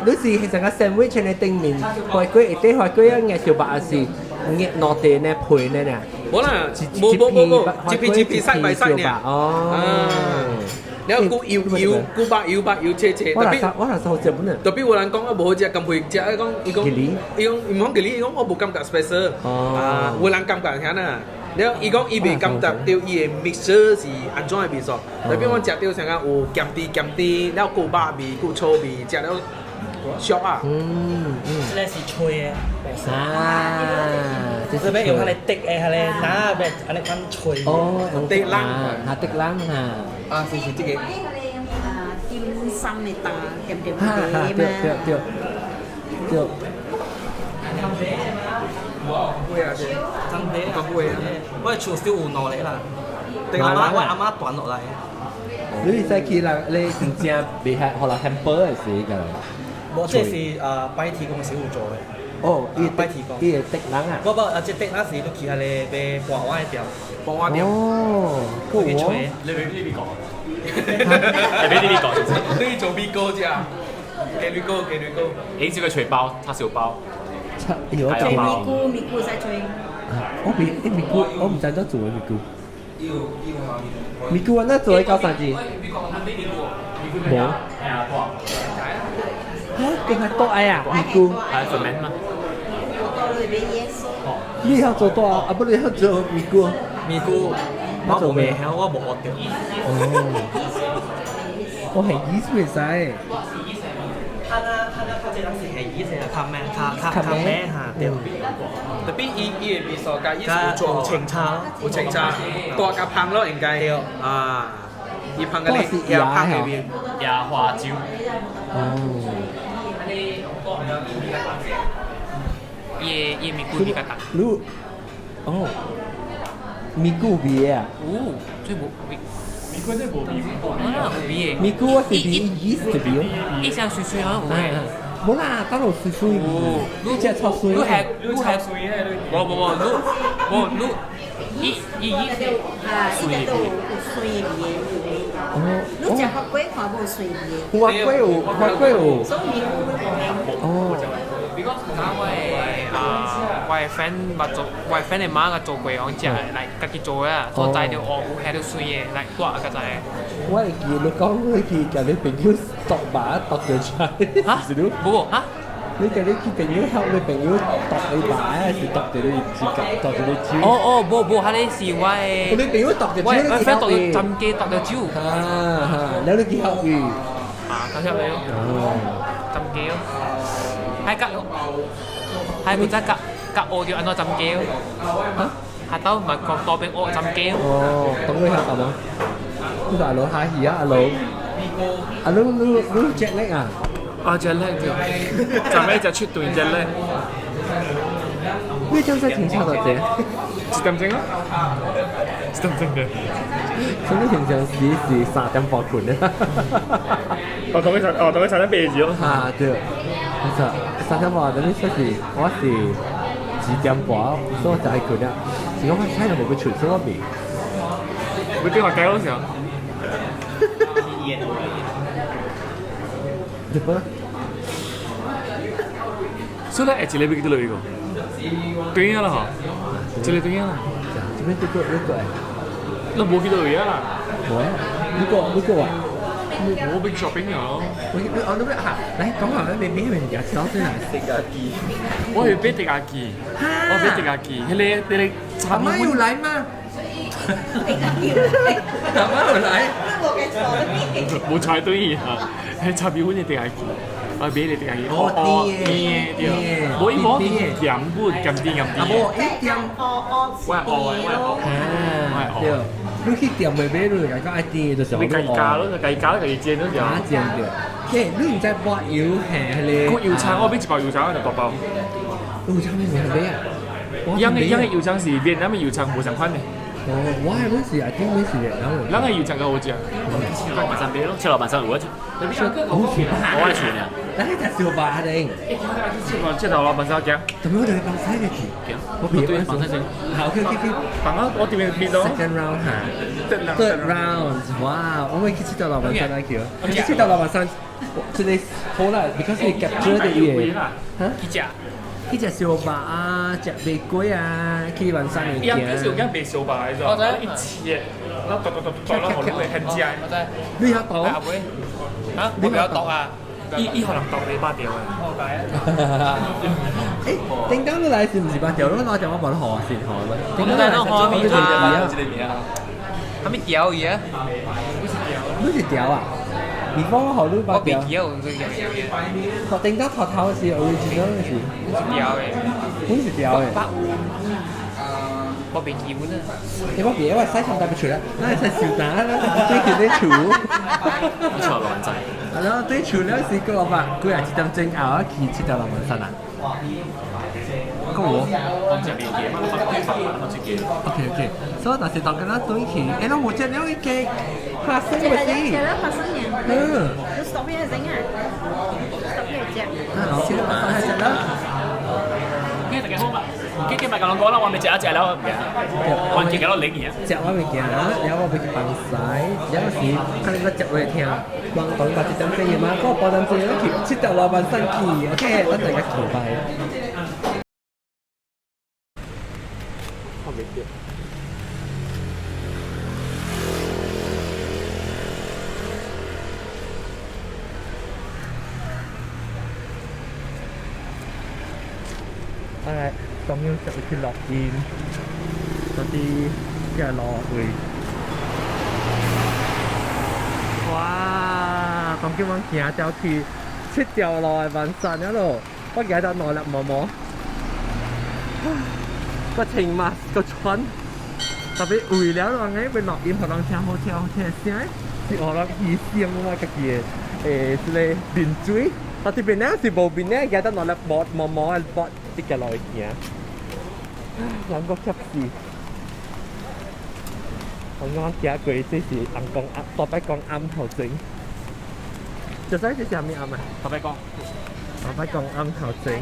你是成個 sandwich 的頂面，花粿下底花粿啊，夾小肉是夾兩塊呢皮呢呢。無啦，無無無無，一片一片細白細呢。哦。然後閣油油，閣肉油肉油切切，我特別我若好食本啊。特別有人講啊無好食，甘配食，伊講伊講伊講伊毋講吉利，伊講我無感覺 special。啊，有人感覺遐呐。然後伊講伊袂感覺到伊的 mixture 是按怎的味素，特別我食到像講有鹹甜鹹甜，然後閣有肉味，閣有草味，食了俗啊。這個是脆的。啊，這邊用彼个滴的，彼个拿欲按呢款脆。哦，用滴冷，嚇滴冷嚇。啊，是是這個。啊，點心的蛋，點點哈哈，對對對對。會啊，真皮啊，會啊，我的厝燒有兩個啦，阿媽我阿媽傳落來。你使去人，你真正袂係予人 hamper 的時個。無，這是啊擺天公時有做的。哦，伊擺天公，伊會滴人啊。我無啊，這滴那時你去彼個買半碗的店。半碗店。哦，去揣。你別講，你別你講，你做米糕啫，雞米糕雞米糕。你這個揣包，叉燒包。有吹米菇，米菇使吹。我未，米菇，我毋知怎做的米菇。米菇啊，那做的九三字。無。嚇，定係多愛啊？米菇。係粉麵嗎？你曉做多啊？啊，不，你曉做米菇？米菇，我無袂曉，我無學著。哦。我係意思袂使。較較較較濟人是下意思啊，較咩較較較咩嚇對。特別伊伊的味素佮伊有做清茶，有清茶，大較芳咯應該。對。啊，伊芳個咧，也芳的味。椰花酒。哦。伊伊米菇比較重。你，哦，米菇味啊？有，這無味。米菇這無味。啊，有味的。米菇我是比 yeast 的味。伊像水水啊，有的。無啦，當然水水。你食超水。你係你係無無無，你無你伊伊伊啊，伊個都有水味的。哦。你食番粿看無水味的。番粿有，番粿有。所以米菇哦。 Because 我的啊，我的 friend 捌做，我的 friend 的媽個做過，講食來家己做啊，所以知著哦有遐著水的，來大個知。我會記你講，你去共你朋友剁肉剁著出來，是你？無無哈？你共你去朋友翕你朋友剁你肉，還是剁著你指甲，剁著你手？哦哦，無無，彼个是我的。你朋友剁著手，我我 friend 剁著針機剁著手。啊哈，了你去翕伊。啊，咁樣樣。哦。針機咯。係隔，係負責隔隔學著按怎針機咯。下晝咪講多邊學針機咯。哦，懂你曉得無？你大佬下戲啊，阿佬。阿佬，你你 jet lag 啊？啊，jet lag 對，昨暝食出頓 jet lag。你這樣在停車多濟？一點鐘啊，一點鐘嘅。所以你平常時是3點半睏的。哦，同佢三，哦，同佢3點八字咯。啊，對，沒錯，3點半，等於說是我是2點半，所以我就愛睏了。是講我睇到無去厝，所以我未。你電話計嗰時候？日本。所以咧，下一禮拜幾多落去個？對啊啦嗬，這個對啊啦。這邊這個這個。你無去到位啊啦？無啊，你個你個啊？我俾 shopping 啊！我我你嚇，來講下你咩物件走出來？迪亞記，我去買迪亞記，我買迪亞記，彼個彼個阿媽有來嗎？阿媽有來。無猜對啊！彼炒米粉的迪亞記，我買个迪亞記，哦，甜的，對，無伊無甜粉，鹹甜鹹甜。啊無，伊甜。我愛我愛啊，對。你去店內買，你就講愛甜，就是你家己加咯，家己加，家己煎咯就。加煎對。嘿，你毋知抹油係彼個？個油腸，我買一包油腸，就大包。油腸你唔買啊？養的養的油腸是越南的油腸，無相款的。哦，我係嗰時，I think 嗰時然後。咱個油食個好食。七老板山買咯，七老板山有啊。好似我愛厝呢。咱去食燒肉定？七頭老板山行。怎麼我哋放西嘅去？我別對，放西先。好，OK OK OK。放啊，我這邊邊咯。 Second round 嚇。Third round，哇！我會去七頭老板山來叫，去七頭老板山，這個好啦，because 你 capture 的嘢。嚇？去食。去食燒肉啊，食玫瑰啊，去萬山嚟伊人就是有間賣燒肉的，我知。一切，然後剁剁剁剁，然後予你很正。我知。你曉剁？阿妹，嚇？我不要剁啊！伊伊予人剁你百條的。我解啊。誒，叮當你來是毋是百條？你攞條我無得學先學啦。我唔知喏，學咩啊？啊？係咪條魚啊？你是條啊？你講我學你百條。我袂記得我是條魚。學叮當頭頭是 original 是。是條的。阮是條的。我袂記阮啊。你我別，我洗床單不出啦，咱會使收單，咱對佢咧厝。我厝老板仔。然後對厝了是個老闆，幾啊一點鐘後去七條老板山啊。個我。我食袂記，我放我出記。 OK OK，所以但是當今咱轉去，欸，攏無食了一個花生咪食是。了花生爾。嗯。你 stop 咩整啊？stop 咩食？啊，好，食啦。 OK，大家好嘛。記記咪咁講啦，我未食一食了，我記咗零嘢。食我物件，然後我欲去放屎，然後是看你個食落聽，人講把一點鐘嘅嘛，我八點鐘去七條老板山去，OK，咱大家去拜。我袂記。哎，咁樣就去落煙，嗰啲嘅落會。哇！講叫我行條去七條路的萬山了咯，我行到兩粒毛毛，個穿嘛個穿，特別為了人誒，欲錄音，予人聽好聽好聽聲，是予人犧牲我家己的誒，這個面水。但這邊呢是無面呢，行到兩粒毛毛毛的毛，直接落去行，人閣怯死。我剛行過，這是紅光暗，大伯公暗頭前。就使這是啥物暗啊？大伯公。大伯公暗頭前。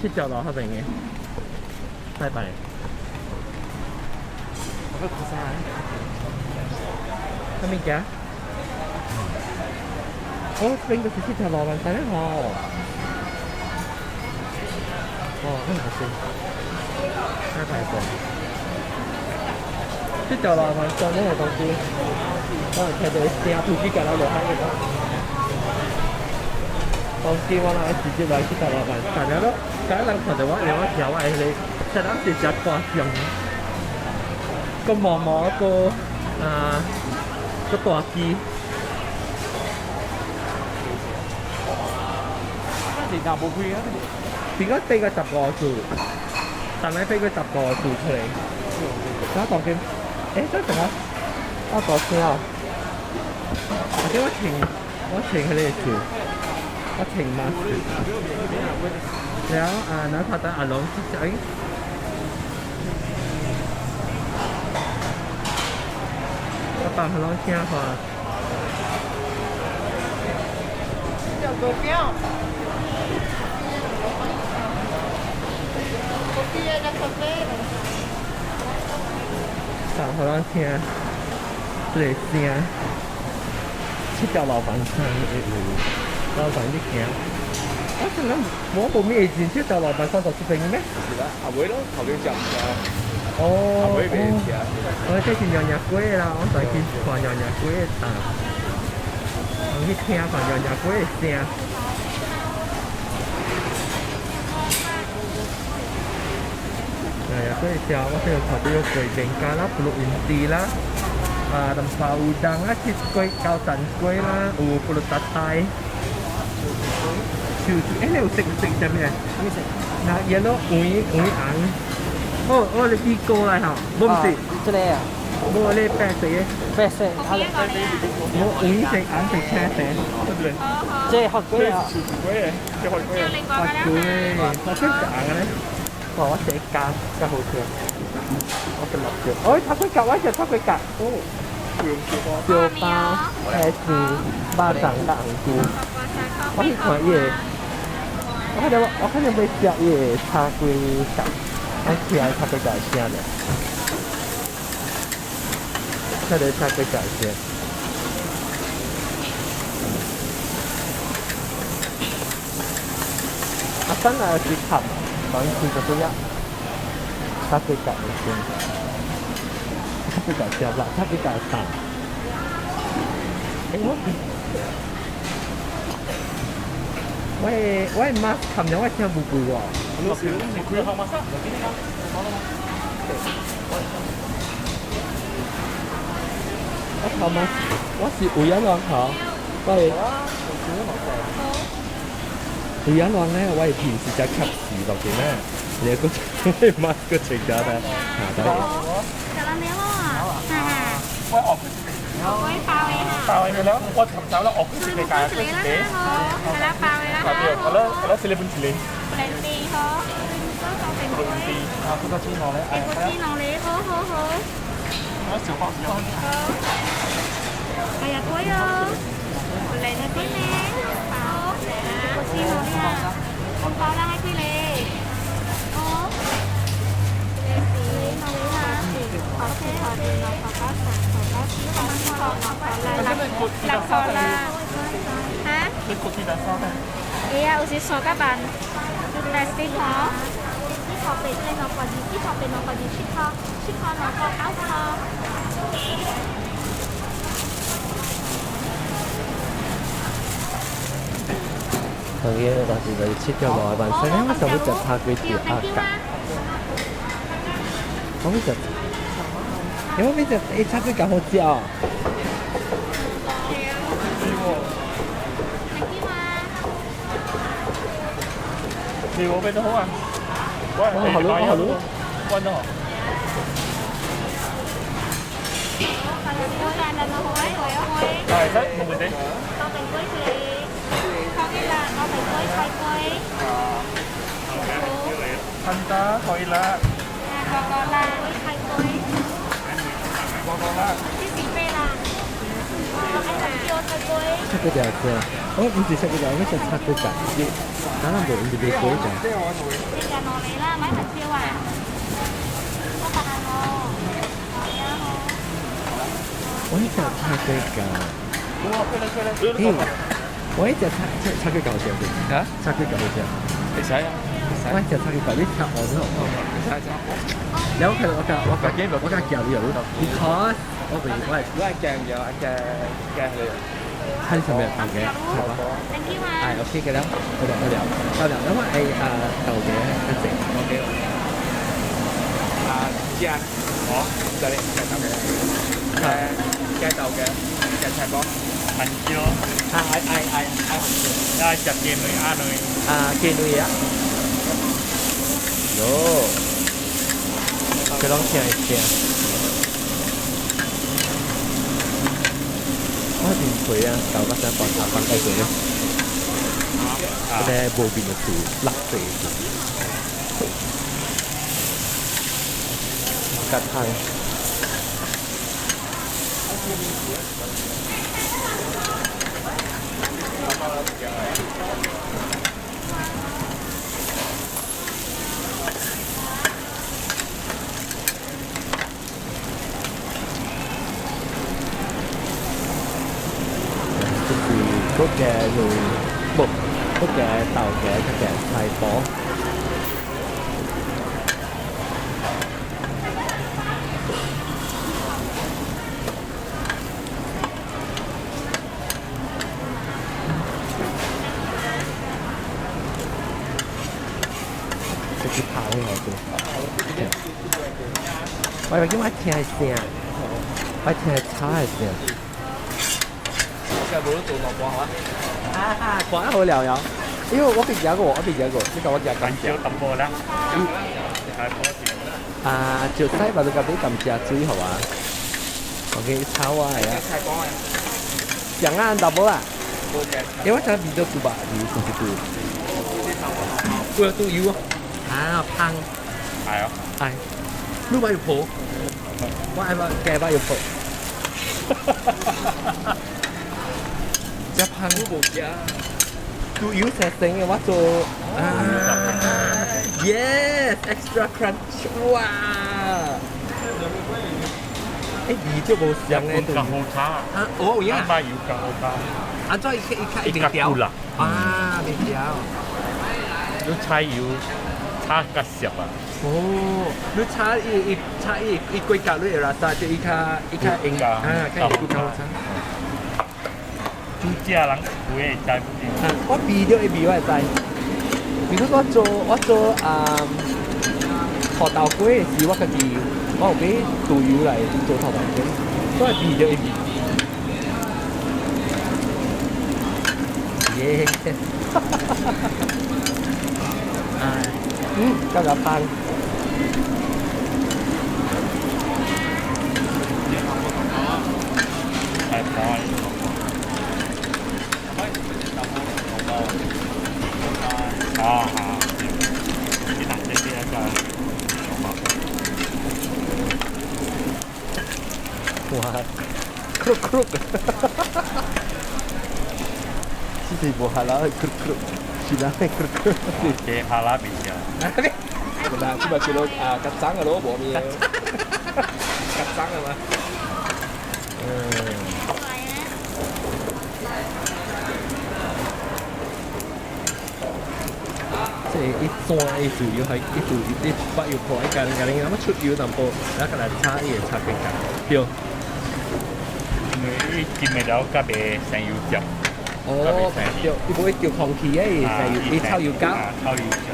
七條路彼邊的。拜拜。我閣看啥？啥物件？哦，這邊就是七條路萬山咧吼。哦，那好先。拜拜過。這條路萬山那個東西，我聽到聲飛機甲咱落海個。當時我來直接來七條路萬山了咯，今人看到我，因為我聽我的彼個，這人是真誇張，個毛毛個啊個大機。是若無開啊？變咗飛過15次，但係飛過15次出嚟。我當今，欸，等陣啊，我大聲啊！或者我停，我停佢哋條，我停嘛。แล้วอ่าน้าพาตาอาลงที่ใจ我放佢啷聽話。有個表。Kopi ada kafe。放予咱聽，這個聲，七條老板山的路，老板你行。我想諗，我無咩以前七條老板山就這邊咩？是啦，後尾咯，頭先食唔食？哦，後尾袂食。我這是娘娘粿啦，我就去看娘娘粿的檔，我去聽看娘娘粿的聲。係啊，所以時候我先看到粿麵家啦、pulut inti 啦、啊，林烏冬啦、切粿、高蛋粿啦，有 pulut tatai。手欸，你有食食啥物啊？啥物色？那 yellow 黃黃紅。哦哦，你比過來吼，無毋是？這個啊。無你白色的。白色。無黃色、紅色、青色，對不對？這個番粿啊。這番粿。番粿，我這是紅的咧。哇！我這加較好食。我食辣椒。哎，炒粿角，我食炒粿角。哦。燒包、茄子、肉粽佮紅菇。我去看伊个，我看到欲食伊个炒粿角，我起來炒粿角的聲咧。聽著炒粿角的聲。啊，等下去看嘛，講伊開個對啊，炒粿角的聲。炒粿角食辣，炒粿角淡。欸，我的 mask 冚咗，我聽無攰喎。我頭 mask，我是有影亂吼，我的有影亂咧，我的皮是只吸屎落去咧，你個我的 mask 個除咗咧，嚇得。我包嘅了，我尋找了，我佢自己教佢自己。係啦，包嘅啦。我咧我咧四你半自你。零地好，零地啊，嗰個煎鵝咧，個煎鵝咧，好好好。我小包小。好。哎呀，貴哦，嚟啦貴呢，包，個煎鵝咧啊，包啦係貴咧，好。六塊啦，嚇？會啊，有時三個半，來四塊，四塊八，兩塊二，四塊八，兩塊二，七塊，七塊兩塊九塊。頭嘅但是就是切咗落去，所以我就會食炒粿條啊，我會食，因為我食欸炒粿條好食哦。你嗰邊都好啊，我好咯，我好咯，關都好。係得冇問題。噴打可以啦。個個啦。炒粿條先，我唔是炒粿條，我食炒粿條，哪能無唔是粿條？你食落嚟啦，買份票啊！我扮我，我食炒粿條。我食炒炒粿條好食唔？嚇？炒粿條好食。會使啊！我食炒粿條，你聽我先。會使食。然後佢我較夾你，because 我平我係我係鏡嘅，鏡鏡你。係什麼豆嘅？係嘛？係 OK 嘅啦，好了好了，夠了。因為係啊豆嘅一隻 OK。啊，知啊，我就你食豆嘅，誒嘅豆嘅，嘅菜包，番椒。啊愛愛愛愛番椒。啊，食雞卵鴨卵。啊，雞卵啊。喲，佢攏聽會聽。我真肥啊，豆角仔放放雞水咯，嗰啲無變嘅醋，辣水。格湯。就是嗰個用木，嗰個豆嘅嗰個菜脯。直接跑去我做。我話叫我聽聲，我聽炒的聲。我冇得做萝卜嚇。啊啊，講好了了。因為我未食過，我未食過，你講我食甘蕉淡薄啦。啊，就西吧，你甲買甘蔗水好啊。OK，炒我係啊。講啊，淡薄啦。因為我想味道豬肉，味是是豬。貴都有啊。啊，芳。係啊。係。你捌有抱？我愛捌加捌有抱。只芳我無食。都有成成嘅，我做啊，yes extra crunch，哇！欸，味就無相嘅，較好炒。啊，哦，有影。捌油較好炒。啊，怎伊伊較一定調啊，袂調。你菜油炒較熟啊。哦，你炒伊伊炒伊伊規格你會拉沙，就伊較伊較硬啊，較硬較好炒。煮食人有會知。我味著伊味我會知。比如我做我做啊，土豆粿是我家己，我有買豆油來做土豆粿，所以味著伊味。耶！嗯，較較芳。太芳。啊啊！你拿這邊一個。哇！クルクル。這是無哈拉，クルクル，是啦，クルクル。這哈拉袂食。嗱，這咪叫做啊，較髒嘅咯，無面。較髒嘅嘛。嗯。這一轉一煮又係一煮一把油破一間間，你咁出油淡薄，然後來炒伊會炒更加對。因為伊煎的了，較袂生油汁。哦，對，伊無會叫空氣的，伊生油，伊炒油膠。炒油汁。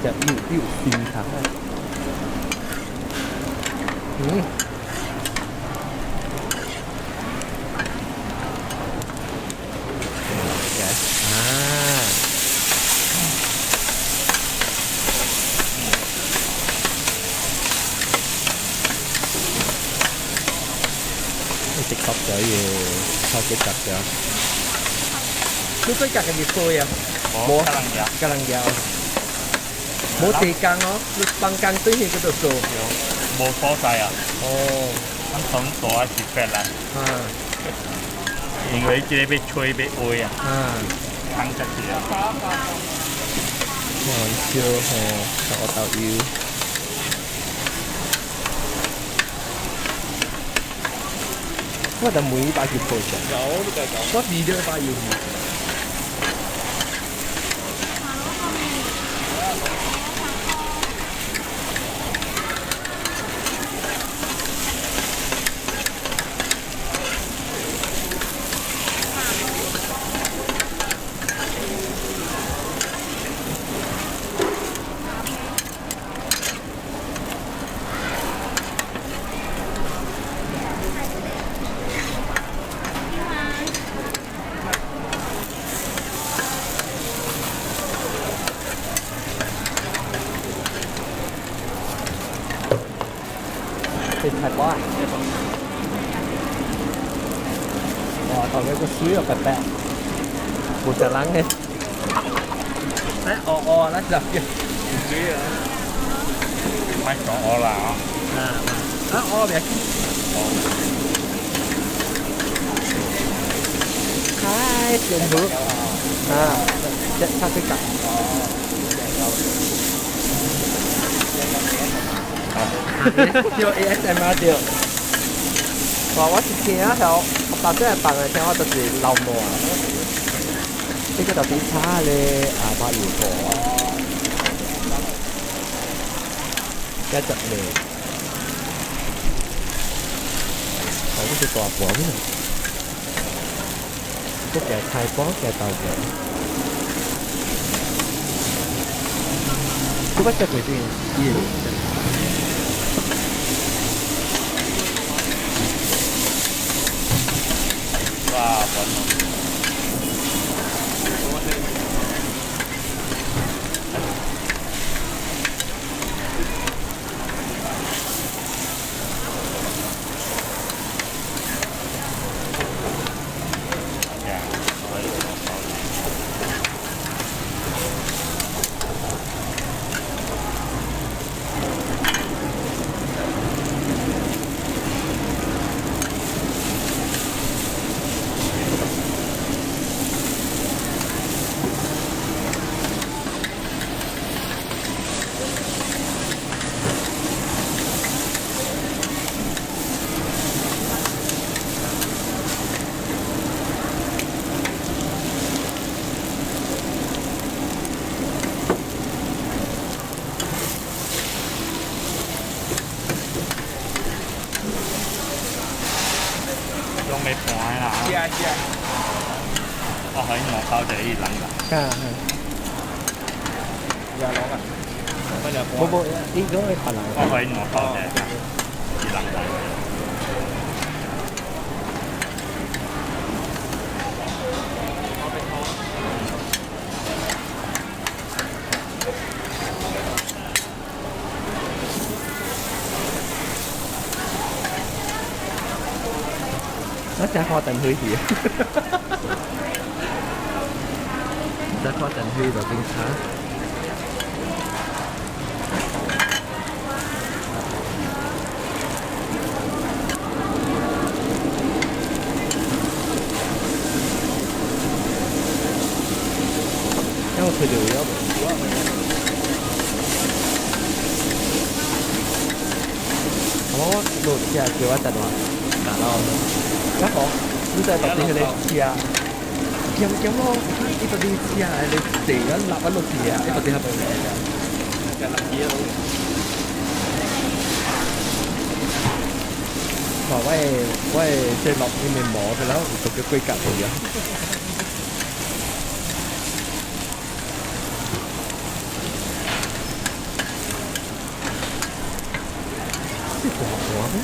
隻又又鮮茶。嗯。直合咗要抽幾格咗。你幾格嘅熱水啊？冇，格人搖。冇地工哦，你放工對去嗰度做。無所在啊。哦。咱從大是白啦。啊。因為這個欲吹欲煨啊。啊。烘才是啊。哇！燒吼，我豆油。我就每把油破上，我味著把油。菜包啊！哇，頭先個水又白白，無食人嘅。來，哦哦，來食嘅。水啊！莫講我啦啊！啊，哦，別。嗨，幸福。啊，一叉隻夾。對 ASMR 對。哇！我是聽啊，我白真係白嘅聽，我就是流汗。呢個就幾差咧，啊，白油婆。一隻嚟。好似大盤呢。個夾菜包夾豆嘅。這個食過先，哇！我可以我包就係冷啦。啊，廿兩啊？冇冇，呢種係白冷。我可以我包就係冷啦。我成日看燈虛去，成看燈虛就警察。因為佢哋會有。我落車叫我等我，打到。我講，你在到底係你車？咁咁咯，呢個啲車你地一立一落地啊，呢個地係咪嚟㗎？嘅立嘢咯。話喂喂，即係落呢面摸佢啦，做嘅龜甲嚟嘅。這大盤咩？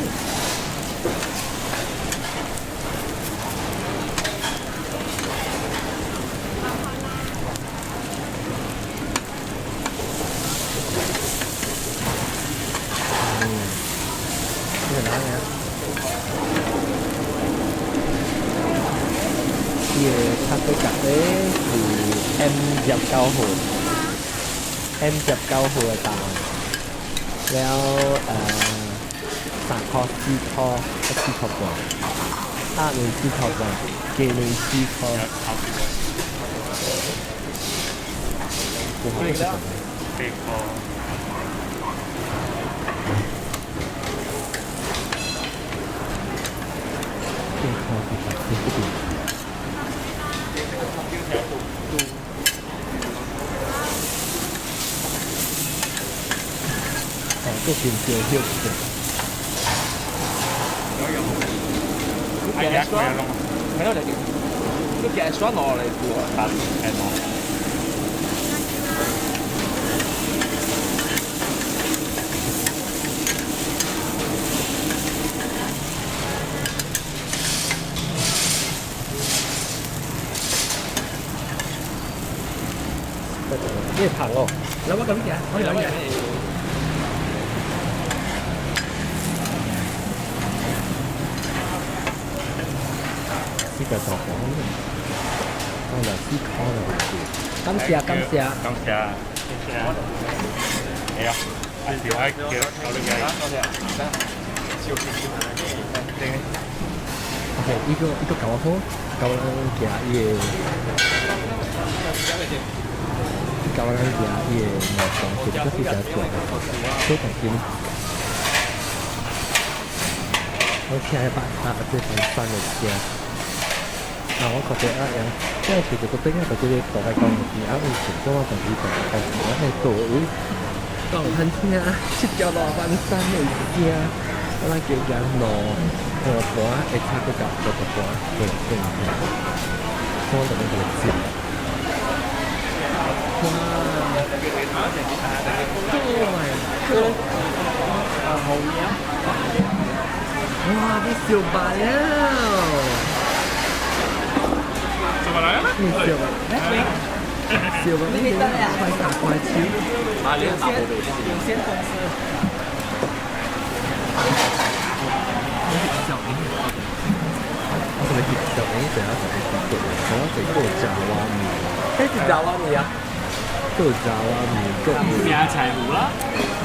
伊個咖啡是 M 19號，M 19號嘅蛋，了3箍4箍4箍半，鴨兩4箍半，雞兩4箍。 4箍。4箍4四邊。哦，個變少少嘅。係啊，係啊，係咯，你都幾喜歡攞嚟做啊？係攞。呢個棚哦，諗乜咁嘅？我有嘢。呢個就好，我嚟思考啦。感謝感謝。感謝，謝謝。係啊，調下調調你嘅。多謝。 OK，呢個呢個夠好，夠人行伊個，夠人行伊個毛線，其實非常重，所以當今我聽一百啊，這番山的聲。啊，我覺得啊樣，這樣其實個頂啊，個這個大概講是啊，有成種啊，但是大概講我係倒位，講番聽，7條路番山的聲，我咱叫人路五盤會差個到60盤，對對對，我就咁嚟接。哇！Oh my god！哇！你小白了。做乜嚟啊？你小白，小白，你快打快手。啊！你打波俾有限公司。我同你協助你成日同你協助，我食嗰個炸蛙麵。咩是炸蛙麵啊？嗰個炸蛙麵，嗰個咩柴胡啦？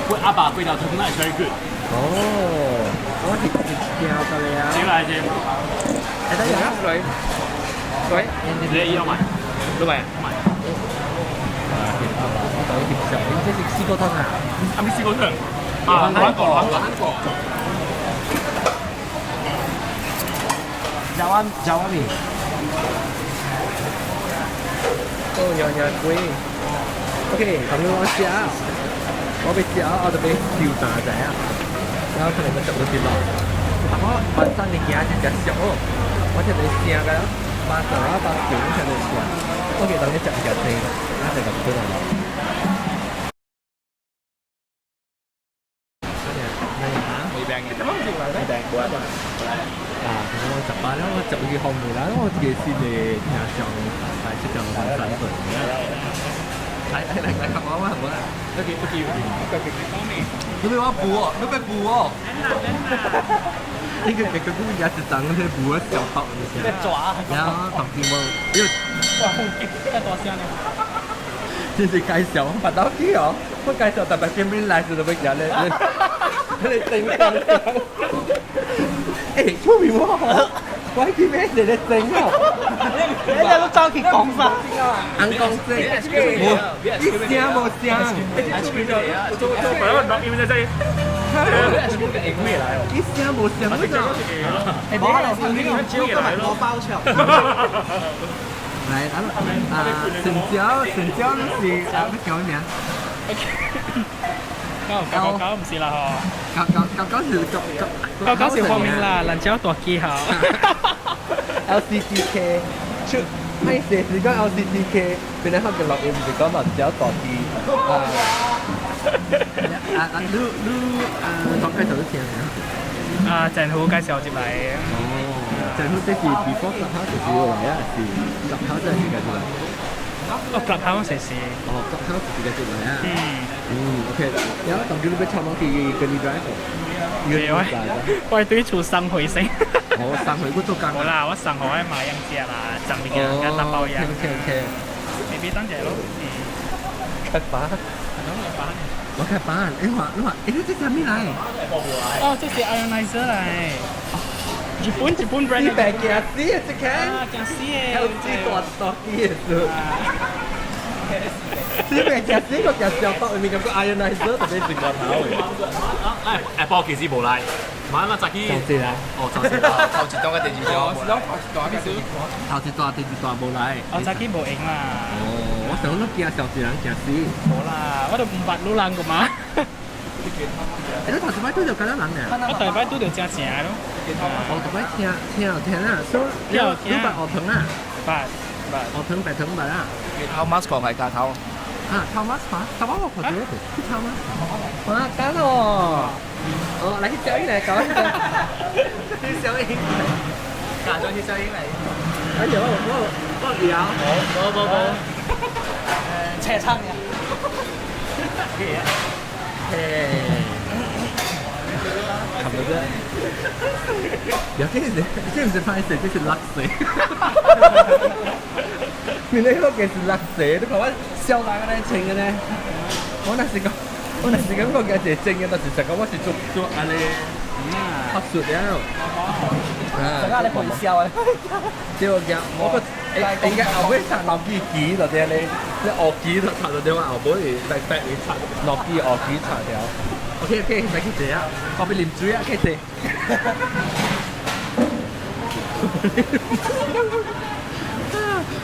喂，阿爸粿條湯那係 very good。哦，我係食掉得了。接來先。誒，等下，水，水，你要買？都買。買。啊，阿爸，我等協助你，這是四個湯啊？啊，咪四個湯。啊，兩個，兩個，兩個。炸蛙炸蛙麵。哦，娘娘貴。OK，咁樣我食，我要食，我就要燒大仔啊。然後可能個食到跌落。我本身你行就食熟，我聽你聲㗎。8、8、9，聽到聽。我記得你食物件聽，咱就咁對啦。未病嘅，未病，冇啊。啊，其實我十八啦，我就去項目啦，我自己先嚟聽上來出上三份。來來來，來，我我我，不記不記不記。你俾我補哦，你俾補哦。呢個個個也是長嗰啲補啊，小包。咩抓？然後頭先我，因為哇，咁大聲呢！真是介紹，我發到去哦，我介紹特別見面來就特別嘢咧，你整欸，出名喎！我去買一個整哦。你你都走去講啥？红公仔，無一聲無聲。做做本來錄音在這。一聲無聲，我講。欸，無啦，你今日我包場。來，啊啊，成交成交是啊，咩叫咩名？九九九唔是啦嗬。九九九九是九九。九九是方面啦，蘭椒大機吼。 LCGK 出，歹勢是講 LCGK，本來學嘅錄音是講蘭椒大機。啊啊！你你啊，講介紹你聽下。啊，鄭虎介紹入來。哦，鄭虎這是 before Clubhouse 就是來啊，是 Clubhouse 真係介紹來。哦，Clubhouse 是。哦，Clubhouse 是介紹來啊。嗯。嗯，OK。然後當叫你要參與去跟你 drive。對，我我對厝送回先。我送回我做工。冇啦，我送予我買樣食啦，送物件，甲打包樣。 OK OK。未必等者咯。嗯。開班。我開班，你話你話，欸，你這啥物來？哦，這是 ionizer 來。日本日本 brand。你白驚死啊！這個。啊，驚死的。 LG 大大機的事。你白驚死個驚小包，裡面咁個 ionizer 特別是個頭的。哎，Apple 其實無來，買嘛早起。頭一來。哦，頭一來。頭一段甲第二段。頭一段、第二段無來。我早起無閒啦。哦，我想講你驚小一人驚死。無啦，我都毋捌女人個嘛。欸，你頭一擺拄著敢若人爾？我第一擺拄著真正咯。哦，第擺聽聽聽啦，所以你你捌學堂啊？捌捌。學堂白糖捌啊？頭 mask 係加頭。啊，頭 mask 頭馬我看到，去頭馬。哇，干哦！哦，來去小英來，搞一個。去小英。假裝去小英來。哎呦，我我聊。無無無。車窗呀。嘿。差不多。呀，這是這毋是歹勢，這是落水。你那個是落水，你看我少人按呢穿的呢。我若是講，我若是感覺一個真嘅，但是實講我是做做按呢學術了。啊！這個你混笑啊！對我驚，我個應該後尾插諾基機就對咧，你學機就插到對我後尾白白會插諾基學機插掉。OK OK，來去坐啊，我要啉水啊，去坐。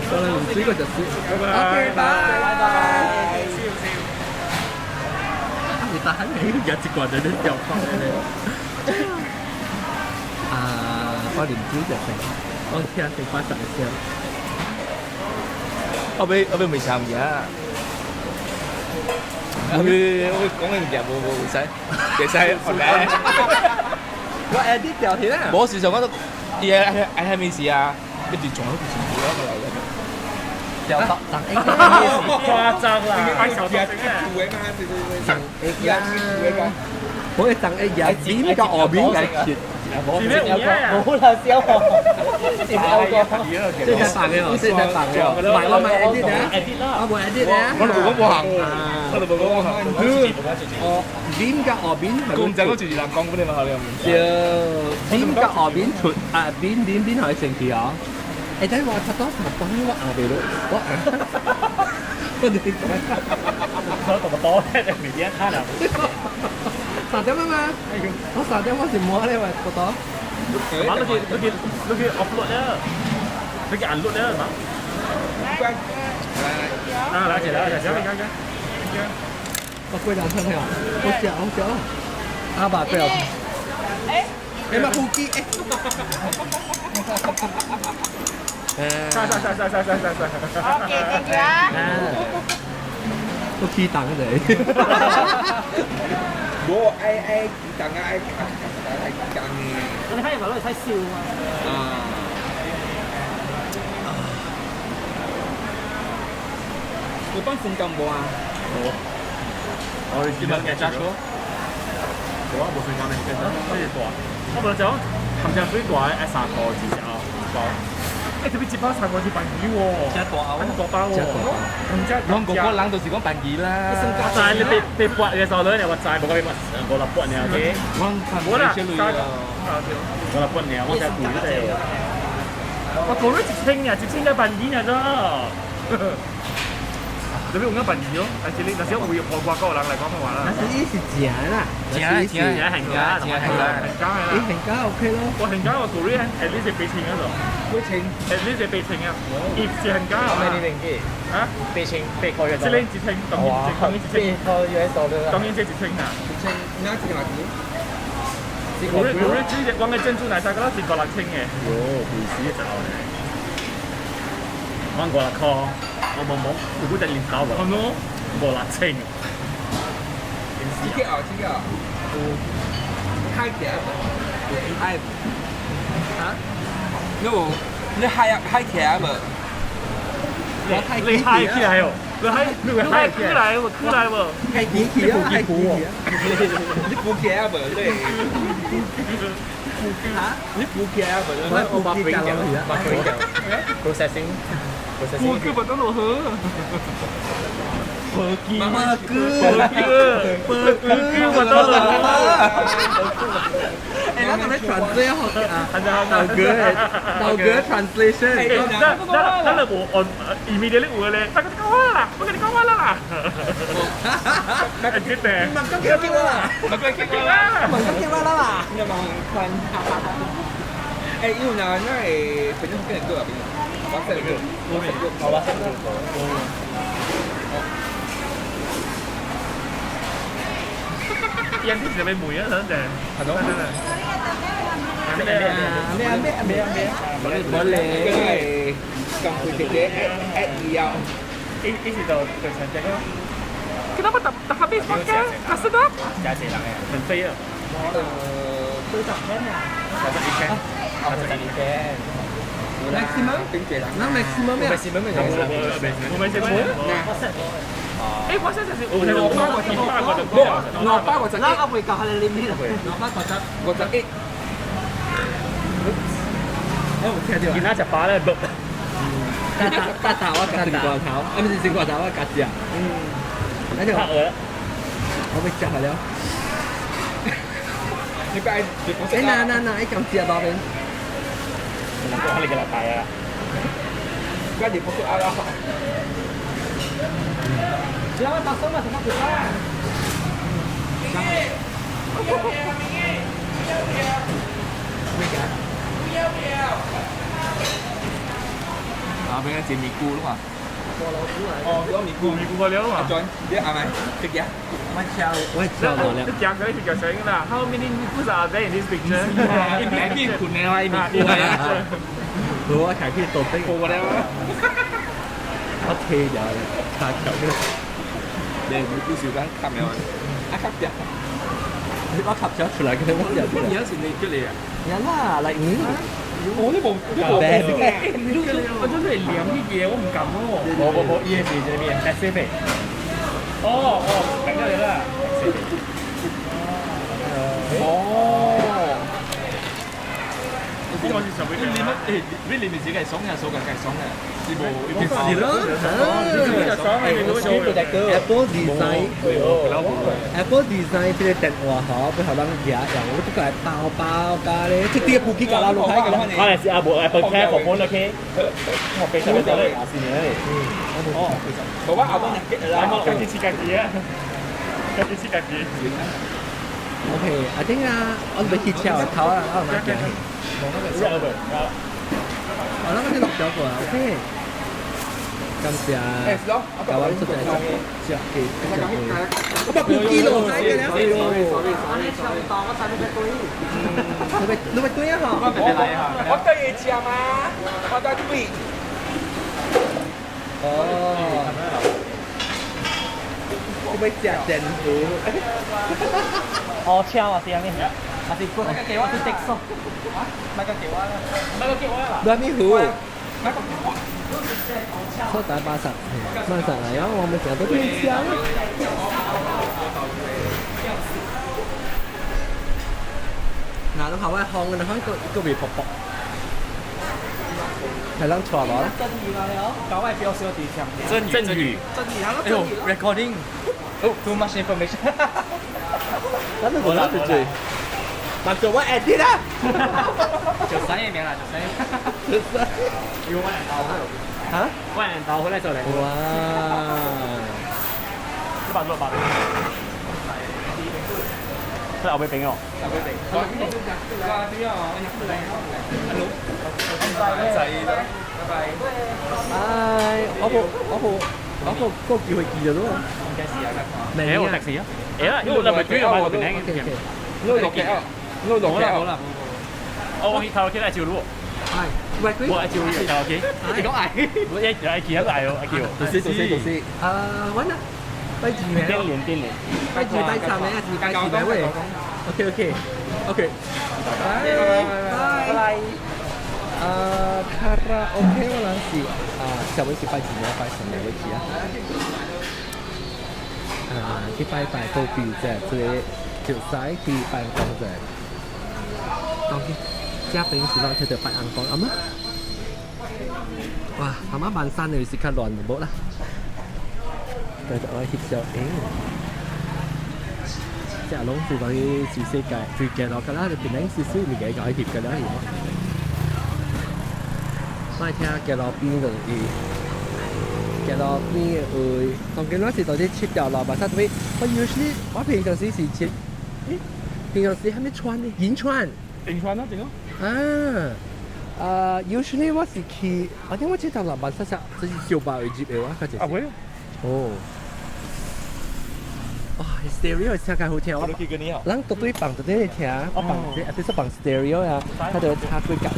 我來啉水，我就水。OK，拜拜。你打你一罐在咧掉包咧。啊，我啉水就成，我聽成八十個聲。後尾後尾未參嘅。我我講嘅物件無無會使，會使學咧。我 edit 掉去啦。無事實我都，伊愛愛蝦米事啊？一直撞都唔是我個來嘅。掉包，誇張啦！長一牙，我會長一牙，面個後面來切。冇啦，小學，是有個，這是扮嘅哦，這是扮嘅哦，唔係我唔係 edit 啊，我冇 edit 啊，我都冇講冇行，我都冇講冇行。哦，面甲後面，公仔嗰就是人講俾你嘛，你又唔對，面甲後面出啊，面面面可以成去哦。欸，等我差多三分，我後邊咯，我我你講，我讀多咧，未點睇啦。三點啊嘛，我三點我是摸咧，喂，多多。媽，你去你去你去 upload 咧，你去 unload 咧，媽。啊，來，來，來，來，來，來。我過兩天了，我食我食，阿爸對哦。欸，欸，嘛飛機欸。晒晒晒晒晒晒晒晒。 OK，thank you 啊。都起檔嘅。我愛愛講啊愛愛講嘅。我哋睇入嚟睇笑啊！啊。我幫風金無啊？無。我哋點樣嘅揸車？無啊，無風金嘅，其實咩大？我無就講含只水大愛3箍一隻包。欸，這邊一包3箍是便宜喎，真大啊！大包喎，唔知攏個個人都是講便宜啦。知你被被撥嘅時候咧，我知無講被撥五六撥呢，OK？我啦，五六撥呢，我才貴啲。我過咗一千啊，1000才便宜呢咋？你邊用緊便宜咯？但是你若是有外國人來講嘅話啦，但是伊是正啦，正正正行家，正行家，行家係啦，伊行家 OK 咯。我行家我過咗 at least 係8000嗰度，8000，at least 係8000啊，伊是行家啊？咩年紀？啊？80008個月。一年1000，當然當然1000，8個月多了。當然這1000啊。1000，你一千幾？我我這隻我嘅珍珠奶茶嗰粒是5、6千嘅。喲，貴死一隻我5、6箍，我冇冇，有幾隻零頭無？5、6千。這個哦，這個有開起來無？有開啊？你有你開啊開起來無？你開起來哦！你開你開起來無？起來無？開機器啊！開機器啊！你補起來無？你嚇？你補起來無？我把水掉，把水掉。Processing。補佢不得落河。火雞，火雞，火雞，我到了。欸，咱做咩 translate 好啊？道哥，道哥 translation。那那那我我 immediately 有咧，大哥你講話啦，我跟你講話啦啦。那個記得。問講叫我啦，問講叫我啦，問講叫我啦啦。你問看。欸，因為那那個朋友跟人過啊，我識個，我識個，我識個。人啲就俾梅啊，等陣。係咯。咩咩咩咩咩？冇咧，咁佢直接 at 伊啊。一一時就就成隻咯。Kenapa tak tak habis makan? Tak sedap. 加濟人嘅。很飛啊。40千啊！ 41千。 41千。 Maximum？那 maximum 咩？ maximum 咩？我沒食過。欸，我現在是我八個八個就我八個就咱還未到彼個 limit。我八個十， 51。欸，有聽到。今仔食飽咧，大大大大我夾成罐頭，啊，毋是成罐頭，我夾食。那就我欲食了。你別愛，欸，那那那，伊講食多邊？我你個禮拜啊！我你不是阿拉。你要打什麼什麼鬼啊？咩嘅？啊，俾個煎米菇啦嘛。哦，講米菇，米菇個了嘛。轉，你阿咪食嘢。我吃，我吃無了。你講嗰啲就成啦。How many 米菇 are there in this picture？一米困的話，一米菇啊。我開去倒底。我了。我踢掉了，卡橋。你米菇小間吸了，啊吸掉。我吸咗出來，佢我入。你有時你出嚟啊？有啦，嚟魚。我都冇，都冇。我真係兩啲嘢，我唔敢喎。冇冇冇，伊個是啥物？Pacific。哦哦，明咗你啦。哦。我是上尾。你乜？誒，你裡面自己係爽嘅，手感係爽嘅，是無？是咯。Apple design Apple design 這個電話嗬，背後咱舉用，我這個係包包加咧，這啲部機架啦，落喺個啦。我係是阿部 Apple Care for phone OK。我俾咗你咧。哦，冇啊，阿伯啦，我自己設計啊，自己設計。 OK，阿丁啊，我未去車頭啊，我唔驚。我諗嗰啲落咗過啊，OK。感謝。台灣出嚟食嘅食嘅。我把古記錄在嘅了。你咪你咪對啊！我對嘢食嘛，我對對。哦。你咪食電糊。哦，車啊，是安尼。啊是，那個給我是的士。那個給我啦，那個給我啦。糯米糊。出大八十，八十嚟啊！我們成日都變香。嗱，你下位烘嘅，你看個個微薄薄，係啷錯落啦？真魚嘛你哦，搞外標小地上。真魚真魚。真魚，哎呦，recording。Oh, too much information。咱都冇得住。但做我 edit 啦。就三頁名啦，就三頁。就三。要萬人豆。嚇？萬人豆回來做嚟。哇！168。佢後尾俾我。後尾俾。點啊？拜拜。唉，我冇我冇我個個叫佢記咗咯。誒，我的士啊。誒啦，因為我咪主要買個平嘅。我落嘅啊，我落嘅啊。我去卡拉 OK 來照錄。係，喂佢。我愛照錄卡拉 OK。你講愛？我一愛記一個愛哦，愛記哦。讀書讀書讀書。啊，揾啊！拜二咩？電聯電聯。拜二拜三咩？還是拜四咩？喂。OK OK OK。拜拜拜。啊，卡拉 OK 我諗是啊，上尾是拜二咩？拜三咩位置啊？啊，去拜拜保庇者，這個就使去拜公者。當去這邊是攏摕著拜紅公，阿媽。哇，阿媽萬山就是較亂就無啦。但是我翕相影，這攏是講去全世界最近落㗎啦，你邊頂少少物件搞翕㗎啦，係冇？我聽街路邊就是街路邊的位，當今我是到底七條路嘛？啥特別？我 usually 我平常時是切，欸，平常時還沒穿呢？銀川。銀川啊，點啊？啊，啊，usually 我是去，我聽我七條路嘛，啥啥，這是小巴會入的，我較濟。啊會。哦。哇，stereo 聲較好聽，我咱獨對放獨對聽，我放這，啊，這是放 stereo 啊，它就插幾格啦。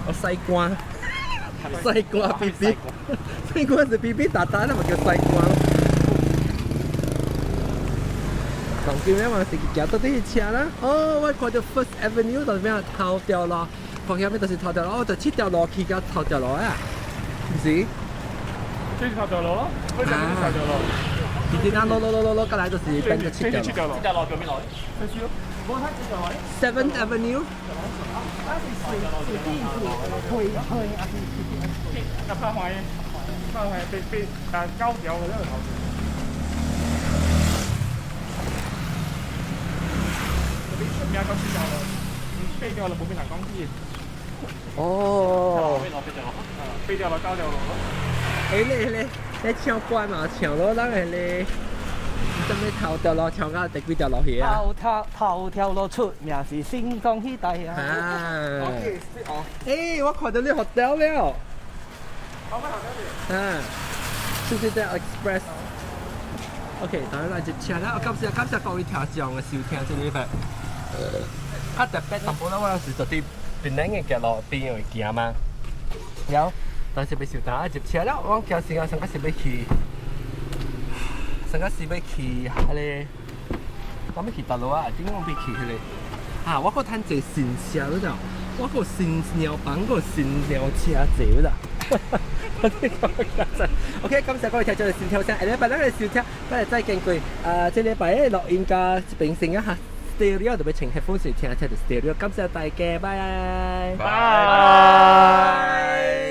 我西瓜，西瓜 B B，西瓜是 B B 打打，那咪叫西瓜。當今咧嘛是行到啲車啦，哦，我看到 First Avenue 就咩頭條路，看起咩就是頭條路，哦，就七條路去到頭條路啊，唔是？這是頭條路咯，嗰隻就是頭條路。直直啊，落落落落落，過來就是變咗七條路。七條路。七條路叫咩路？ Seventh Avenue。啊，拍壞，拍壞被被啊交掉嘅呢個頭。出名講七條路，八條路冇邊人講啲。哦。八條路九條路咯。誒咧咧，你唱歌嘛唱咯，咱個咧。什麼頭條路唱到第幾條路去啊？頭條頭條路出名是新莊彼帶啊！啊！欸，我看到你 hotel 了。啊，是這 Express。OK，當然來一車啦！我感謝感謝各位聽眾的收聽，這禮拜。較特別淡薄啦，我是坐佇檳城的街路邊會行嘛。了，但是欲受打入車了，我行時間上較是欲去。上個是欲去彼個，我欲去佗落啊？點解我欲去彼個？啊，我閣趁坐新車你知？我閣新鳥房，閣新鳥車坐啦。OK，感謝各位聽眾的收聽，下禮拜咱來收聽，咱來再見過。啊，這禮拜的錄音加平成啊哈，stereo 特別穿 headphone 時聽聽著 stereo。感謝大家，拜拜。拜。